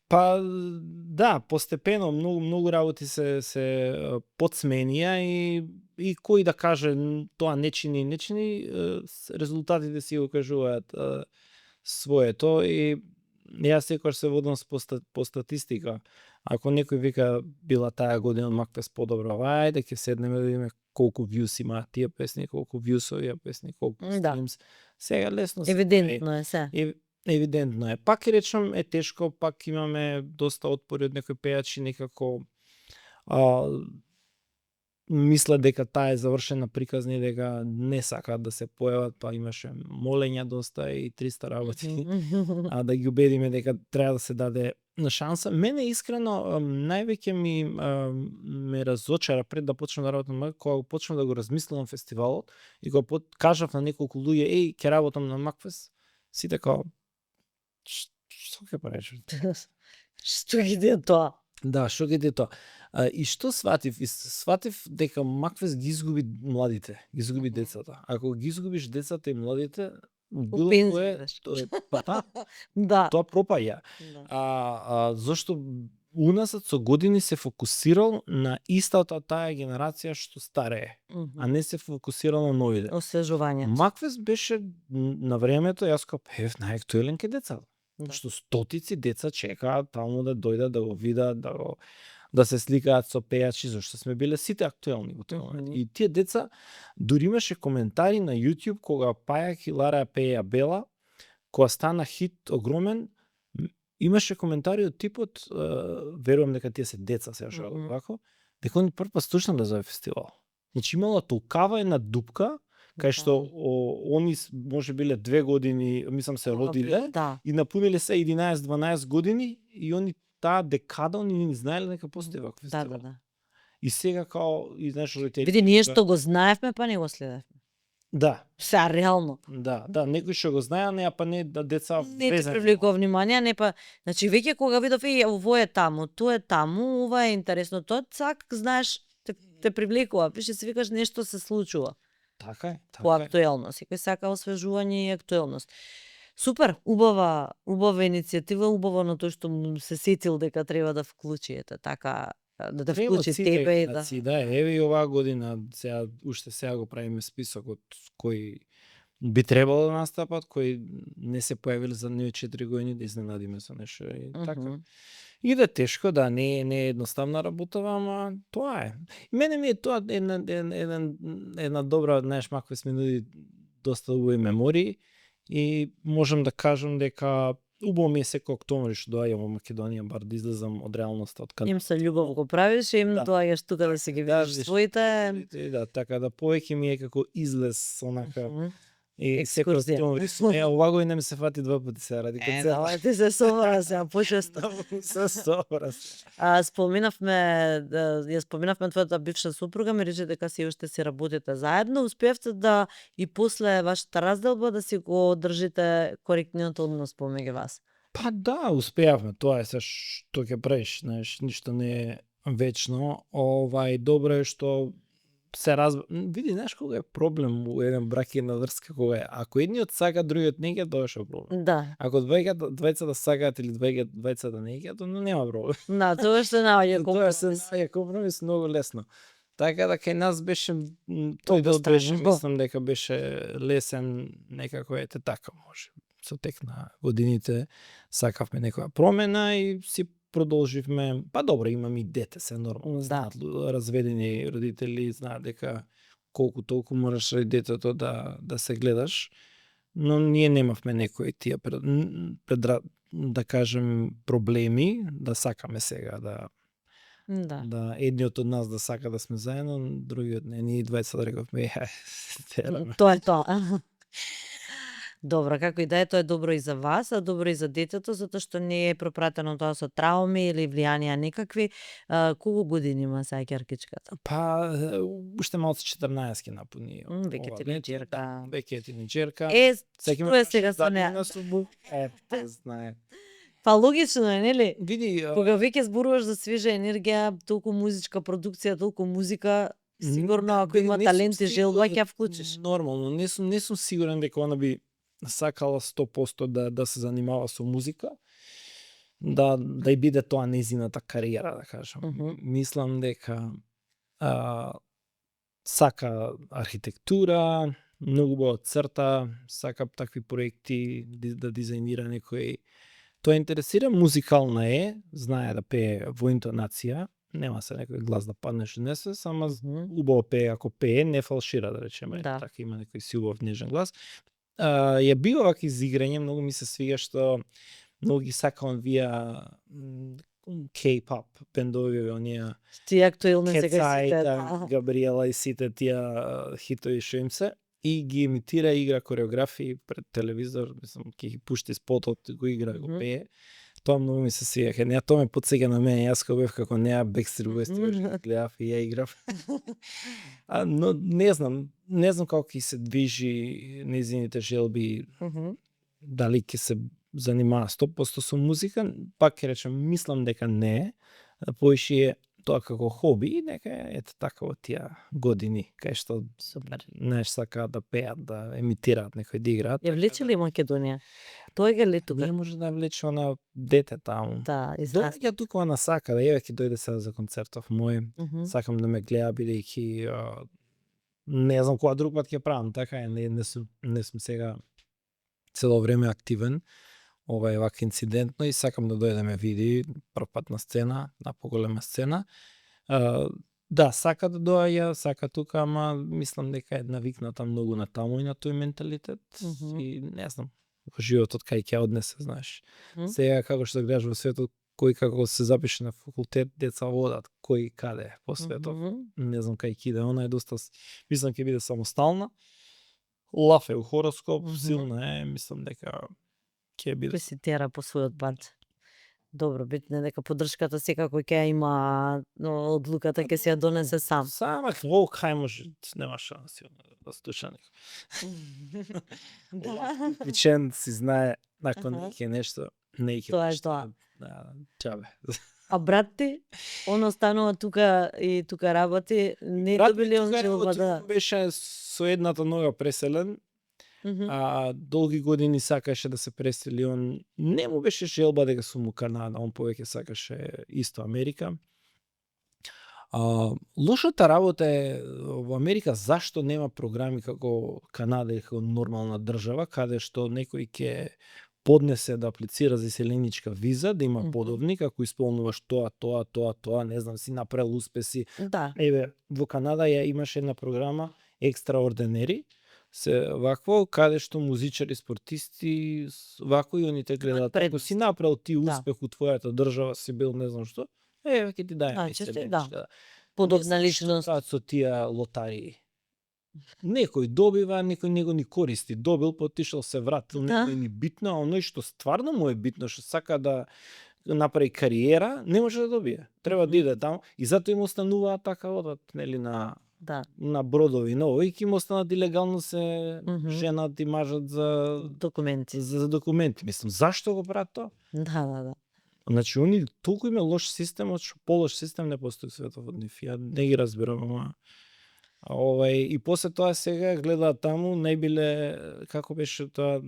Па да, постепено многу работи се подсменија и кој да каже тоа не чини, резултатите си го кажуваат своето и јас секогаш се водам по статистика. Ако некој вика била таа година Макфест подобра, ајде ќе седнеме да видиме колку вјус има тие песни, колку вјус овие песни, колку стримс. Сега лесно се. Евидентно е се. Евидентно е. Пак речам е тешко, пак имаме доста отпори од некои пејачи, некако мислат дека таа е завршена приказни, дека не сакаат да се појават, па имаше молења доста и 300 работи, да ги убедиме дека треба да се даде на шанса. Мене искрено највеќе ме разочара пред да почнам да работам, кога почнам да го размислувам фестивалот и кога кажав на неколку луѓе, еј, ќе работам на Макфест, сите како што ќе правиш? Што ќе иде тоа? Да, што ќе иде тоа? И што сватив? Сватив дека Макфест ги изгуби младите, ги изгуби децата. Ако ги изгубиш децата и младите, било кое, да. Тоа пропаѓа. Зошто унасат со години се фокусирал на истата таа генерација што старее, а не се фокусирал на новите. Освежувањето. Макфест беше на времето, јас како пев најактуелен ке децата. Што стотици деца чекаат таму да дојдат да го видат, да се сликаат со пејачи, зашто сме биле сите актуелни во тој момент. И тие деца дури имаше коментари на YouTube кога Пајак и Лара пеја Бела, кога стана хит огромен, имаше коментари од типот, верувам дека тие се деца сега што вако, дека они прв пат слушнале за овој фестивал. Значи имала толкава една дупка кај што они може биле 2 години, мислам се родиле, и напуниле се 11-12 години и они таа декада они не знаеле дека постои ваков фестивал. Да. И сега као и знаеш родители. Види, ние што го знаевме, па не го следевме. Да, Сега реално. да, некои што го знаеа, не, па не да деца Не ти привлекува внимание, не па, значи веќе кога видов ово е таму, тоа е таму, ова е интересно, тоа цак знаеш те привлекува, пише си викаш нешто се случува. Така е, По така е. актуелност, секој сака освежување и актуелност. Супер, убава иницијатива, убаво на тоа што му се сетил дека треба да вклучи така да те Треба вклучи сите тебе и да. генерации, да, еве и оваа година сега уште сега го правиме списокот кои би требало да настапат, кои не се појавиле за ние 4 години, да изненадиме со нешто и така. Иде тешко, да, не е едноставна работа, ама тоа е. И мене ми е тоа една добра, знаеш, макар сме нуди доста убави мемории и можам да кажам дека убаво ми е секој октомври што доаѓам во Македонија, бар да излезам од реалноста, од каде. Им со љубов го правиш, им Да. доаѓаш тука да си ги видиш своите. Да, така да повеќе ми е како излез онака. И секој Екскурзија. октомври, ова година ми се фати 2 пати сега ради концерт. Давај ти се собра сега, почесто. Се собра. Споминавме, ја споминавме твојата бивша супруга, ми рече дека си уште си работите заедно, успеавте да и после вашата разделба да си го држите коректниот однос помеѓу вас. Па да, успеавме, тоа е се што ќе правиш, знаеш, ништо не е вечно. Добро е што се види, знаеш кога е проблем у еден брак и една врска, кога е, ако едниот сака, другиот не ќе, тоа е проблем. Да. Ако двајцата сакаат или двајцата не ќе, тоа нема проблем. Да, тоа што наоѓа Тоа се компромис. наоѓа компромис многу лесно. Така да кај нас беше тој дел Обостранно. беше, мислам дека беше лесен, некако ете така може. Со тек на годините сакавме некоја промена и си продолживме. Па добро, имам и дете, се нормално. Знаат, разведени родители знаат дека колку толку мораш и детето да се гледаш, но ние немавме некои тие да кажем проблеми, да сакаме сега да едниот од нас да сака да сме заедно, другиот не, ние двајца да рековме тераме. Тоа е тоа. Добро, како и да е, тоа е добро и за вас, а добро и за детето, затоа што не е пропратено тоа со трауми или влијанија некакви. Колку години има сега ќеркичката? Па, уште малку 14 напуни. Веќе тинеџерка. Веќе е тинеџерка. Што е сега со неа? Те знае. Па логично е, нели? Види, Кога веќе зборуваш за свежа енергија, толку музичка продукција, толку музика, сигурно ако има талент и желба ќе ја вклучиш. Нормално, не сум сигурен дека она би сакала 100% да се занимава со музика, да и биде тоа незината кариера, да кажам. Мислам дека сака архитектура, многу убава црта, сака такви проекти да дизајнира некој. Тоа интересира, музикална е, знае да пее во интонација, нема се некој глас да паднеш не се, само убаво пее, ако пее, не фалшира, да речеме, така има некој си убав нежен глас. Ја бива вака изиграње, многу ми се свига што многу ги сакам вија K-pop бендови, оние Тие актуелни сега сите. Габриела и сите тие хитови што им се, и ги имитира, игра кореографии пред телевизор, мислам, ќе ги пушти спотот, го игра, го пее. Тоа многу ми се свига. Неа тоа ме потсеќа на мене, јас кога бев како неа Backstreet Boys, гледав и ја играв. Но не знам како ќе се движи незините желби, дали ќе се занимава 100% со музика, пак ќе речем, мислам дека не, поише е тоа како хоби, нека ете така во тие години, кај што Супер. Знаеш, сакаат да пеат, да емитираат, некој да играат. Ја влече ли Македонија? Тоа е ли тука? Не може да влече на дете таму. Да, излез. Доаѓа тука на сака, да еве ќе дојде сега за концертов мој. Сакам да ме гледа бидејќи не знам кога друг пат ќе правам, така е, не сум сега цело време активен. Ова е вака инцидентно и сакам да дојде да ме види прв пат на сцена, на поголема сцена. Да, сака да доаѓа, сака тука, ама мислам дека е навикната многу на таму и на тој менталитет и не знам во животот кај ќе однесе, знаеш. Сега како што гледаш во светот, кој како се запише на факултет, деца одат, кој каде по светот. Не знам кај ќе иде, она е доста, мислам ќе биде самостална. Лав е у хороскоп, силна е, мислам дека ќе биде. Кој си тера по својот пат. Добро, битно е дека поддршката секако ќе ја има, но одлуката ќе си ја донесе сам. Сама кај може, нема шанси да слуша некој. Да. Вичен си знае, након Аха. неќе нешто, не ќе Тоа е нешто. тоа. Да, чабе. А брат ти, он останува тука и тука работи, не Брат ми добили он тука желба работи, да... он беше со едната нога преселен, Мгм. долги години сакаше да се пресели, он не му беше желба дека сум у Канада, он повеќе сакаше исто Америка. Лошата работа е во Америка зашто нема програми како Канада или како нормална држава, каде што некој ќе поднесе да аплицира за иселеничка виза, да има Мгм. подобник, ако исполнуваш тоа, не знам, си направил успеси. Да. Еве, во Канада ја имаше една програма Extraordinary, се вакво, каде што музичари, спортисти, вако и они те гледаат. Ако предност. си направил ти Да. успех у твојата држава, си бил не знам што, еве ќе ти дајме Да, често е, иселеничка. Подобна Не знам што личност. прават со тие лотарии. Некој добива, некој него ни користи. Добил, потишал, се вратил, Да. некој ни битно, а оној што стварно му е битно, што сака да направи кариера, не може да добие. Треба да иде таму и затоа им остануваат така одат, нели, Да. на бродови, но овој ќе им останат илегално се Мгм. женат и мажат за Документи. документи. Мислам, зашто го прават тоа? Да. Значи, они толку им е лош системот, што полош систем не постои светот од нив. Ја не ги разбирам, ама и после тоа сега гледаат таму, најбиле, како беше тоа,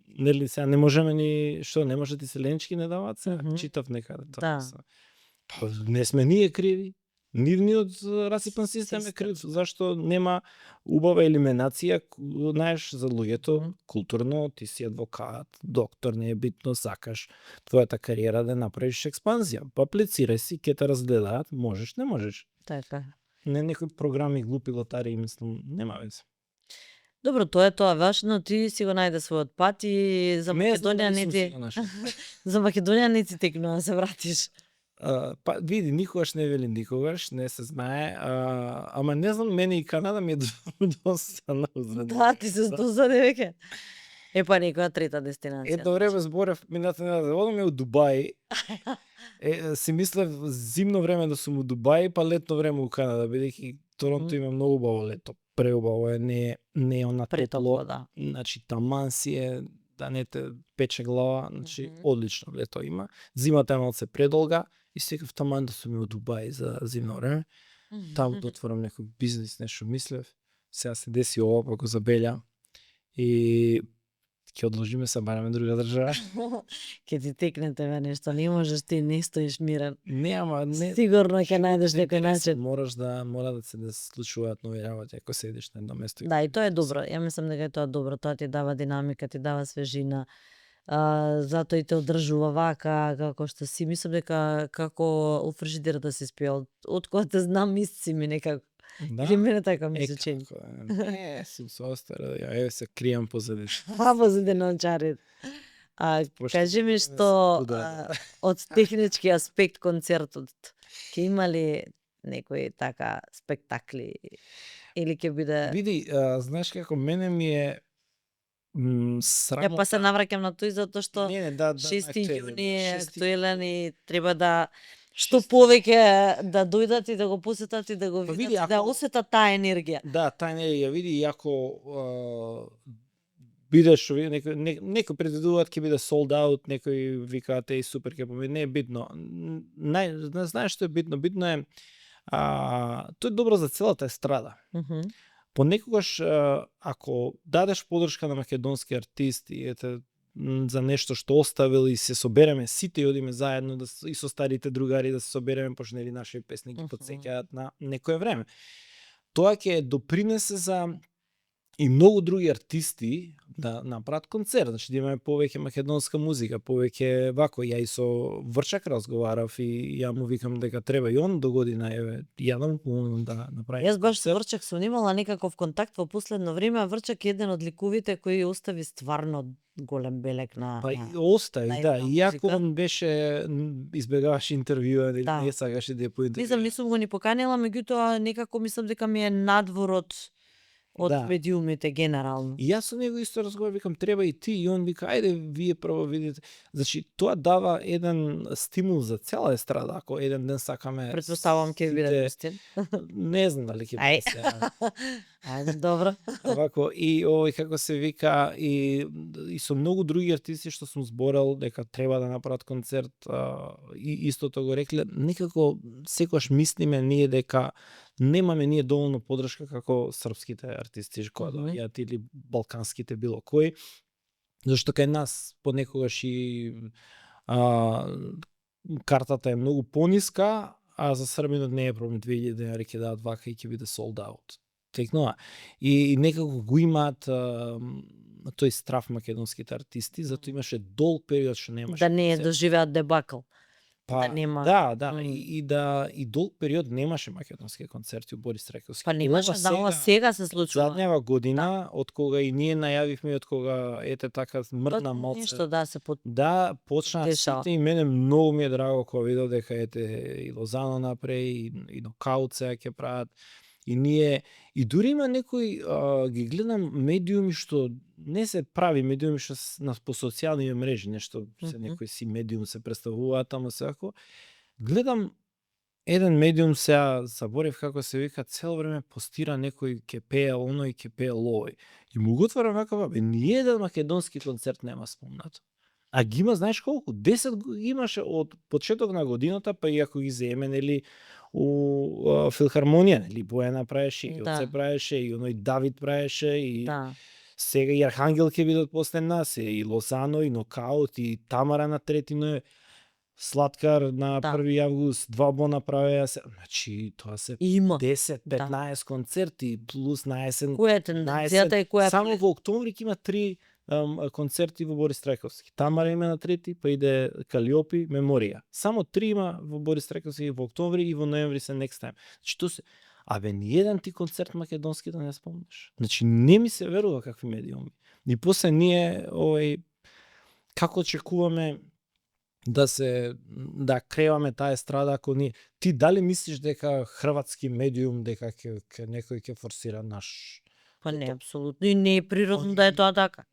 нели сега не можеме ни, што, не може ти селенички не даваат се? Мгм. Читав некаде тоа. Да. Па не сме ние криви. Нивниот расипен систем е крив, зашто нема убава елиминација, знаеш, за луѓето, Мгм. културно, ти си адвокат, доктор, не е битно, сакаш твојата кариера да направиш експанзија. Па аплицирај си, ќе те разгледаат, можеш, не можеш. Така. Не некои програми глупи лотари, мислам, нема везе. Добро, тоа е тоа, важно ти си го најде својот пат и за Не знам Македонија дали не сум ти си го нашол. за Македонија не ти текнува да се вратиш. Па види, никогаш не вели никогаш, не се знае, ама не знам, мене и Канада ми е доста наузред. Да, ти се дозаде веќе. Па некоја трета дестинација. Едно време зборев мината недела да одиме у Дубај. Си мислев зимно време да сум у Дубај, па летно време у Канада, бидејќи Торонто има многу убаво лето. Преубаво е, не е она Претопло, тепло. да. Значи таман си е да не те пече глава, значи Мгм. одлично лето има. Зимата е малце предолга и секав таман да сум и у Дубај за зимно време. Таму да отворам некој бизнис, нешто мислев. Сега се деси ова, па го забелја. И ќе одложиме се бараме друга држава. Ке ти текне тебе нешто, не можеш ти не стоиш мирен. Не, ама не. Сигурно ќе најдеш некој Интересно, начин. мора да се случуваат нови работи ако седиш на едно место. Да, и тоа е добро. Ја мислам дека е тоа добро. Тоа ти дава динамика, ти дава свежина. Затоа и те одржува вака, како што си. Мислам дека како у фрижидерот си спиел. Од кога те знам, мисци ми некако. Да. Или мене така ми се чини. како е. Не, сум со остара, ја еве се кријам позади. Позади на очарите. Пошто Кажи ми не што се од технички аспект концертот ќе има ли некои така спектакли или ќе биде... Види, знаеш како мене ми е срамота. Па се навраќам на тој затоа што Не, да, 6 на јуни е 6 актуелен и треба да што 6 повеќе да дојдат и да го посетат и да го Па видат, види, и да ако- осетат таа енергија. Да, тај не ја види, иако бидеш некој предвидуваат ќе биде sold out, некои викаат и супер ќе победи, не е битно. Знаеш што е битно? Битно е тоа е добро за целата естрада. Мгм. Понекогаш ако дадеш подршка на македонски артист и за нешто што оставил и се собереме сите и одиме заедно и со старите другари да се собереме, пошто нели наши песни ги потсеќаат на некое време. Тоа ќе допринесе за и многу други артисти да направат концерт, значи да имаме повеќе македонска музика, повеќе вако. Ја и со Врчак разговарав и ја му викам дека треба и он до година, еве, ја да му помогнам да направи. Јас баш со концерт. Врчак сум имала некаков контакт во последно време, а Врчак е еден од ликовите кои остави стварно голем белег на... Па и остави, на да, една иако музика. он беше избегаваше интервјуа, или Да. не сакаше да ја поинтервјуа. Не знам, не сум го ни поканила, меѓутоа некако мислам дека ми е надвор од од Да. медиумите генерално. И јас со него исто разговарам, викам треба и ти, и он вика ајде вие прво видите. Значи тоа дава еден стимул за цела естрада, ако еден ден сакаме. Претпоставувам ќе биде сите- вистин. Не знам дали ќе Ај. биде сега. Ајде, добро. Вако и овој како се вика и со многу други артисти што сум зборел дека треба да направат концерт и истото го рекле, некако секогаш мислиме ние дека немаме ние доволно поддршка како српските артисти кои доаѓаат или балканските било кои, зашто кај нас понекогаш и картата е многу пониска, а за србинот не е проблем, 2000 денари ќе дадат вака и ќе биде sold out. Текнува. И некако го имаат тој страф македонските артисти, затоа имаше долг период што немаше. Да не концерт. доживеат дебакл. Па, да нема. Да, и долг период немаше македонски концерти у Борис Трајковски. Па немаше, да, ова сега се случува. Заднева година, од кога и ние најавивме, од кога ете така мртна малце. Нешто да се Да, почна дешава. сите и мене многу ми е драго кога видов дека ете и Лозано направи и Нокаут сега ќе прават. И ние и дури има некои ги гледам медиуми што не се прави медиуми што по социјални мрежи, нешто се некои си медиум се представуваат, ама секако гледам еден медиум сега заборев како се вика, цело време постира некој ќе пее оној, ќе пее овој. И му го отварам вака, бе, ниеден македонски концерт нема спомнато. А ги има, знаеш колку? 10 имаше од почеток на годината, па и ако ги земе, нели, у филхармонија, нели, Бојана правеше, и Оце правеше, и оној Давид правеше, и сега и Архангел ќе бидат после нас, и Лозано, и Нокаут, и Тамара на 3 ноември, Слаткар на 1 август, 2 бона правеа се. Значи, тоа се 10-15 концерти, плюс на есен. Која е тенденцијата и која... Само во октомври ќе има 3 концерти во Борис Трајковски. Тамара има на 3, па иде Калиопи, Меморија. Само 3 има во Борис Трајковски во октомври и во ноември се Next Time. Значи тоа се абе ниеден ти концерт македонски да не спомнеш. Значи не ми се верува какви медиуми. И после ние како очекуваме да креваме таа естрада ако ние ти дали мислиш дека хрватски медиум дека ќе некој ќе форсира наш. Па не, апсолутно. И не е природно да е тоа така.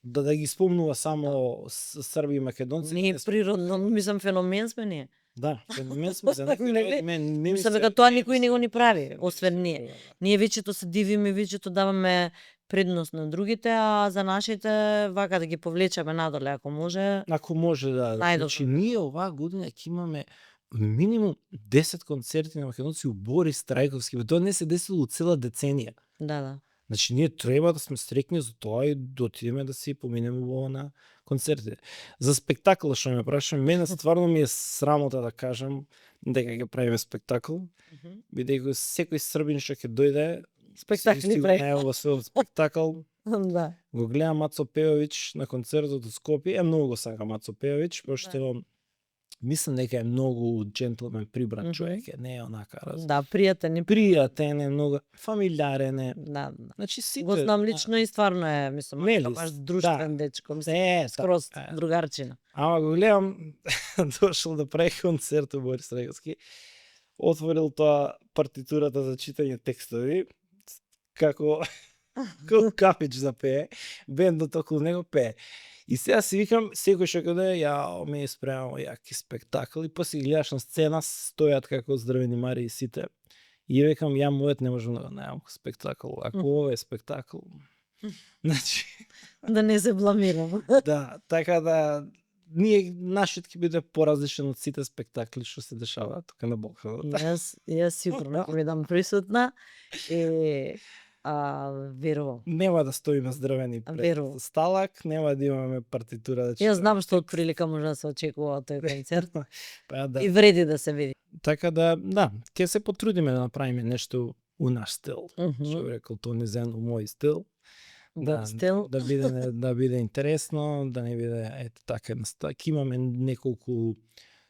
Да ги спомнува само срби и македонци. Не е природно, мислам феномен сме ние. Да, феномен сме за некој. Мислам дека тоа никој не го ни прави, освен ние. Ние вечето се дивиме, вечето даваме предност на другите, а за нашите вака да ги повлечеме надоле ако може. Ако може да. Значи ние оваа година ќе имаме минимум 10 концерти на македонци у Борис Трајковски. Тоа не се десило цела деценија. Да. Значи ние треба да сме стрекни за тоа и да отидеме да си поминеме во на концерти. За спектакл што ме прашам, мене стварно ми е срамота да кажам дека ќе правиме спектакл, бидејќи секој србин што ќе дојде спектакли прави. Не, во свој спектакл. Да. Го гледам Мацо Пеович на концертот од Скопје, многу го сакам Мацо Пеович, пошто мислам дека е многу джентлмен, прибран човек, не е онака Да, пријатен е, многу фамилјарен е. Да. Значи сите го знам лично и стварно е, мислам, баш друштвен дечко, мислам, скроз другарчина. Ама го гледам дошол да прави концерт во Борис Трајковски. Отворил тоа партитурата за читање текстови, како капич да пее, бендот околу него пее. И сега си викам, секој што каде, ми е спремам јаки спектакл, и после гледаш на сцена, стојат како здравени мари и сите. И викам, мојот не можам да го најам спектакл. Ако ова е спектакл, значи... Да не се бламирам. Да, така да, нашиот ќе биде поразличен од сите спектакли што се дешаваат тука на Балканот. Јас сигурно ќе бидам присутна и верувам. Нема да стоиме здравени пред сталак, нема да имаме партитура да читаме. Јас знам што отприлика може да се очекува од тој концерт. Да. И вреди да се види. Така да, ќе се потрудиме да направиме нешто у наш стил. Што рекол Тони Зен, у мој стил. Да биде интересно, да не биде ето така ќе имаме неколку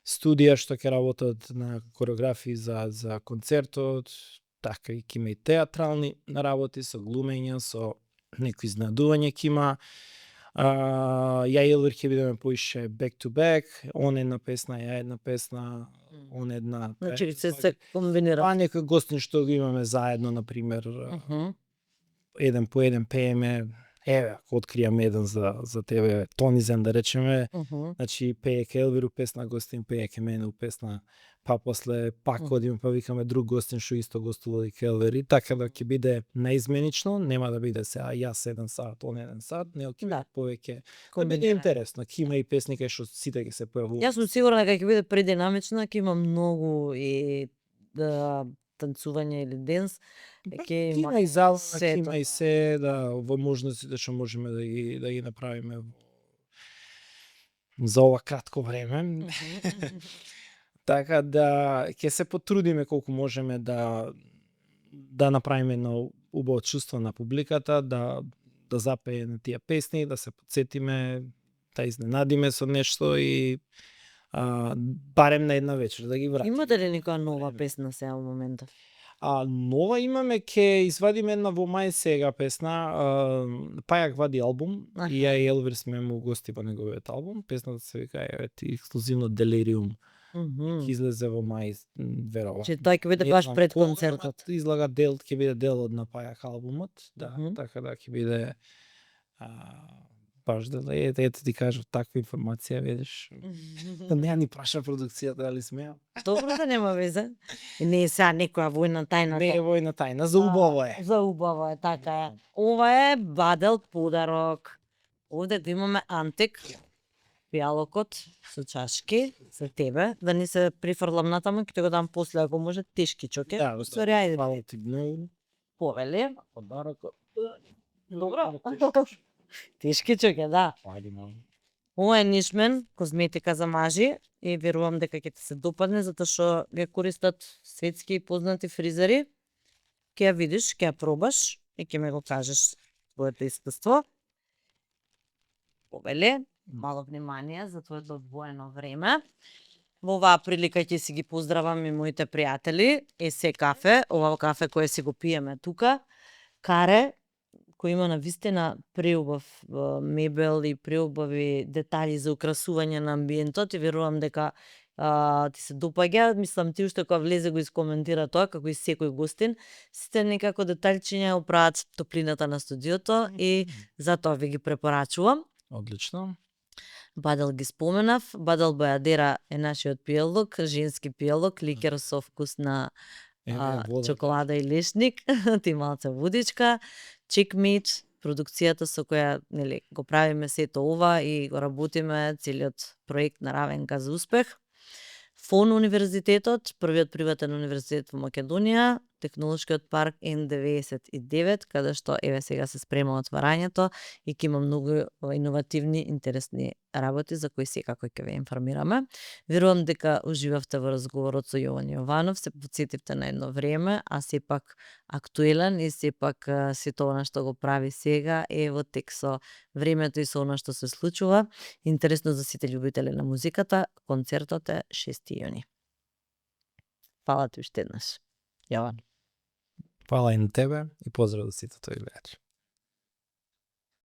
студија што ќе работат на коreografии за концертот, така и ќе има и театрални работи со глумење, со некои изненадувања ќе има. Ја и Елвир ќе бидеме поише back to back, он една песна, ја една песна, он една. Значи се комбинира. А некој гостин што го имаме заедно, на пример, еден по еден пееме, еве, ако откријаме еден за тебе, Тонизен да речеме, значи пее ке Елвиру песна, гостин пее ке мене песна, па после пак одиме па викаме друг гостин што исто гостува и ке Елвири, така да ќе биде наизменично, нема да биде сега јас 1 сат, он 1 сат, него ќе биде повеќе. Да биде интересно, ќе има и песни кај што сите ќе се појавуваат. Јас сум сигурна дека ќе биде прединамично, ќе има многу и танцување или денс, ќе има и зала, ќе има и се, во можностите што можеме да ги направиме за ова кратко време. Така да ќе се потрудиме колку можеме да направиме едно убаво чувство на публиката, да запее на тие песни, да се потсетиме, да изненадиме со нешто и барем на една вечер да ги вратиме. Имате ли некоја нова песна сега во моментов? Нова имаме, ќе извадиме една во мај сега песна, Пајак вади албум, и ја и Елвир сме му гости во неговиот албум, песната се вика ексклузивно Делириум. Ќе излезе во мај, веројатно. Че тој ќе биде баш пред концертот. Излага ќе биде дел од на Пајак албумот, така да ќе биде баш ете ти кажав таква информација, видиш. Не ја ни праша продукцијата дали смеам. Добро да нема везе. И не е сега некоја војна тајна. Не е војна тајна, за убаво е. За убаво е, така е. Ова е Бадел подарок. Овде го имаме антик, пијалокот со чашки за тебе, да не се прифрлам натаму, ќе ти го дам после ако може тешки чоке. Да, Сори, ајде. Фала ти многу. Повели. Подарокот. Добро. Тешки чоке, да. Ова е Нишмен, козметика за мажи и верувам дека ќе ти се допадне затоа што ја користат светски и познати фризери. Ќе ја видиш, ќе ја пробаш и ќе ме го кажеш твоето искуство. Повели, мало внимание за твоето одвоено време. Во оваа прилика ќе си ги поздравам и моите пријатели, Есе кафе, ова кафе кое си го пиеме тука, Каре, кој има навистина преубав мебел и преубави детали за украсување на амбиентот и верувам дека ти се допаѓа. Мислам ти уште кога влезе го искоментира тоа, како и секој гостин, сите некако деталчиња оправат топлината на студиото и затоа ви ги препорачувам. Одлично. Бадел ги споменав. Бадел Бојадера е нашиот пијалок, женски пијалок, ликер со вкус на чоколада и лешник, ти малце водичка, Chickmeat, продукцијата со која го правиме сето ова и го работиме целиот проект на Равенка за успех. ФОН универзитетот, првиот приватен универзитет во Македонија, технолошкиот парк N99, каде што еве сега се спрема отварањето и ќе има многу иновативни, интересни работи за кои секако ќе ве информираме. Верувам дека уживавте во разговорот со Јован Јованов, се потсетивте на едно време, а сепак актуелен и сепак сето она што го прави сега е во тек со времето и со она што се случува. Интересно за сите љубители на музиката, концертот е 6 јуни. Фала ти уште еднаш, Јован. Фала и на тебе и поздрав до сите тој гледачи.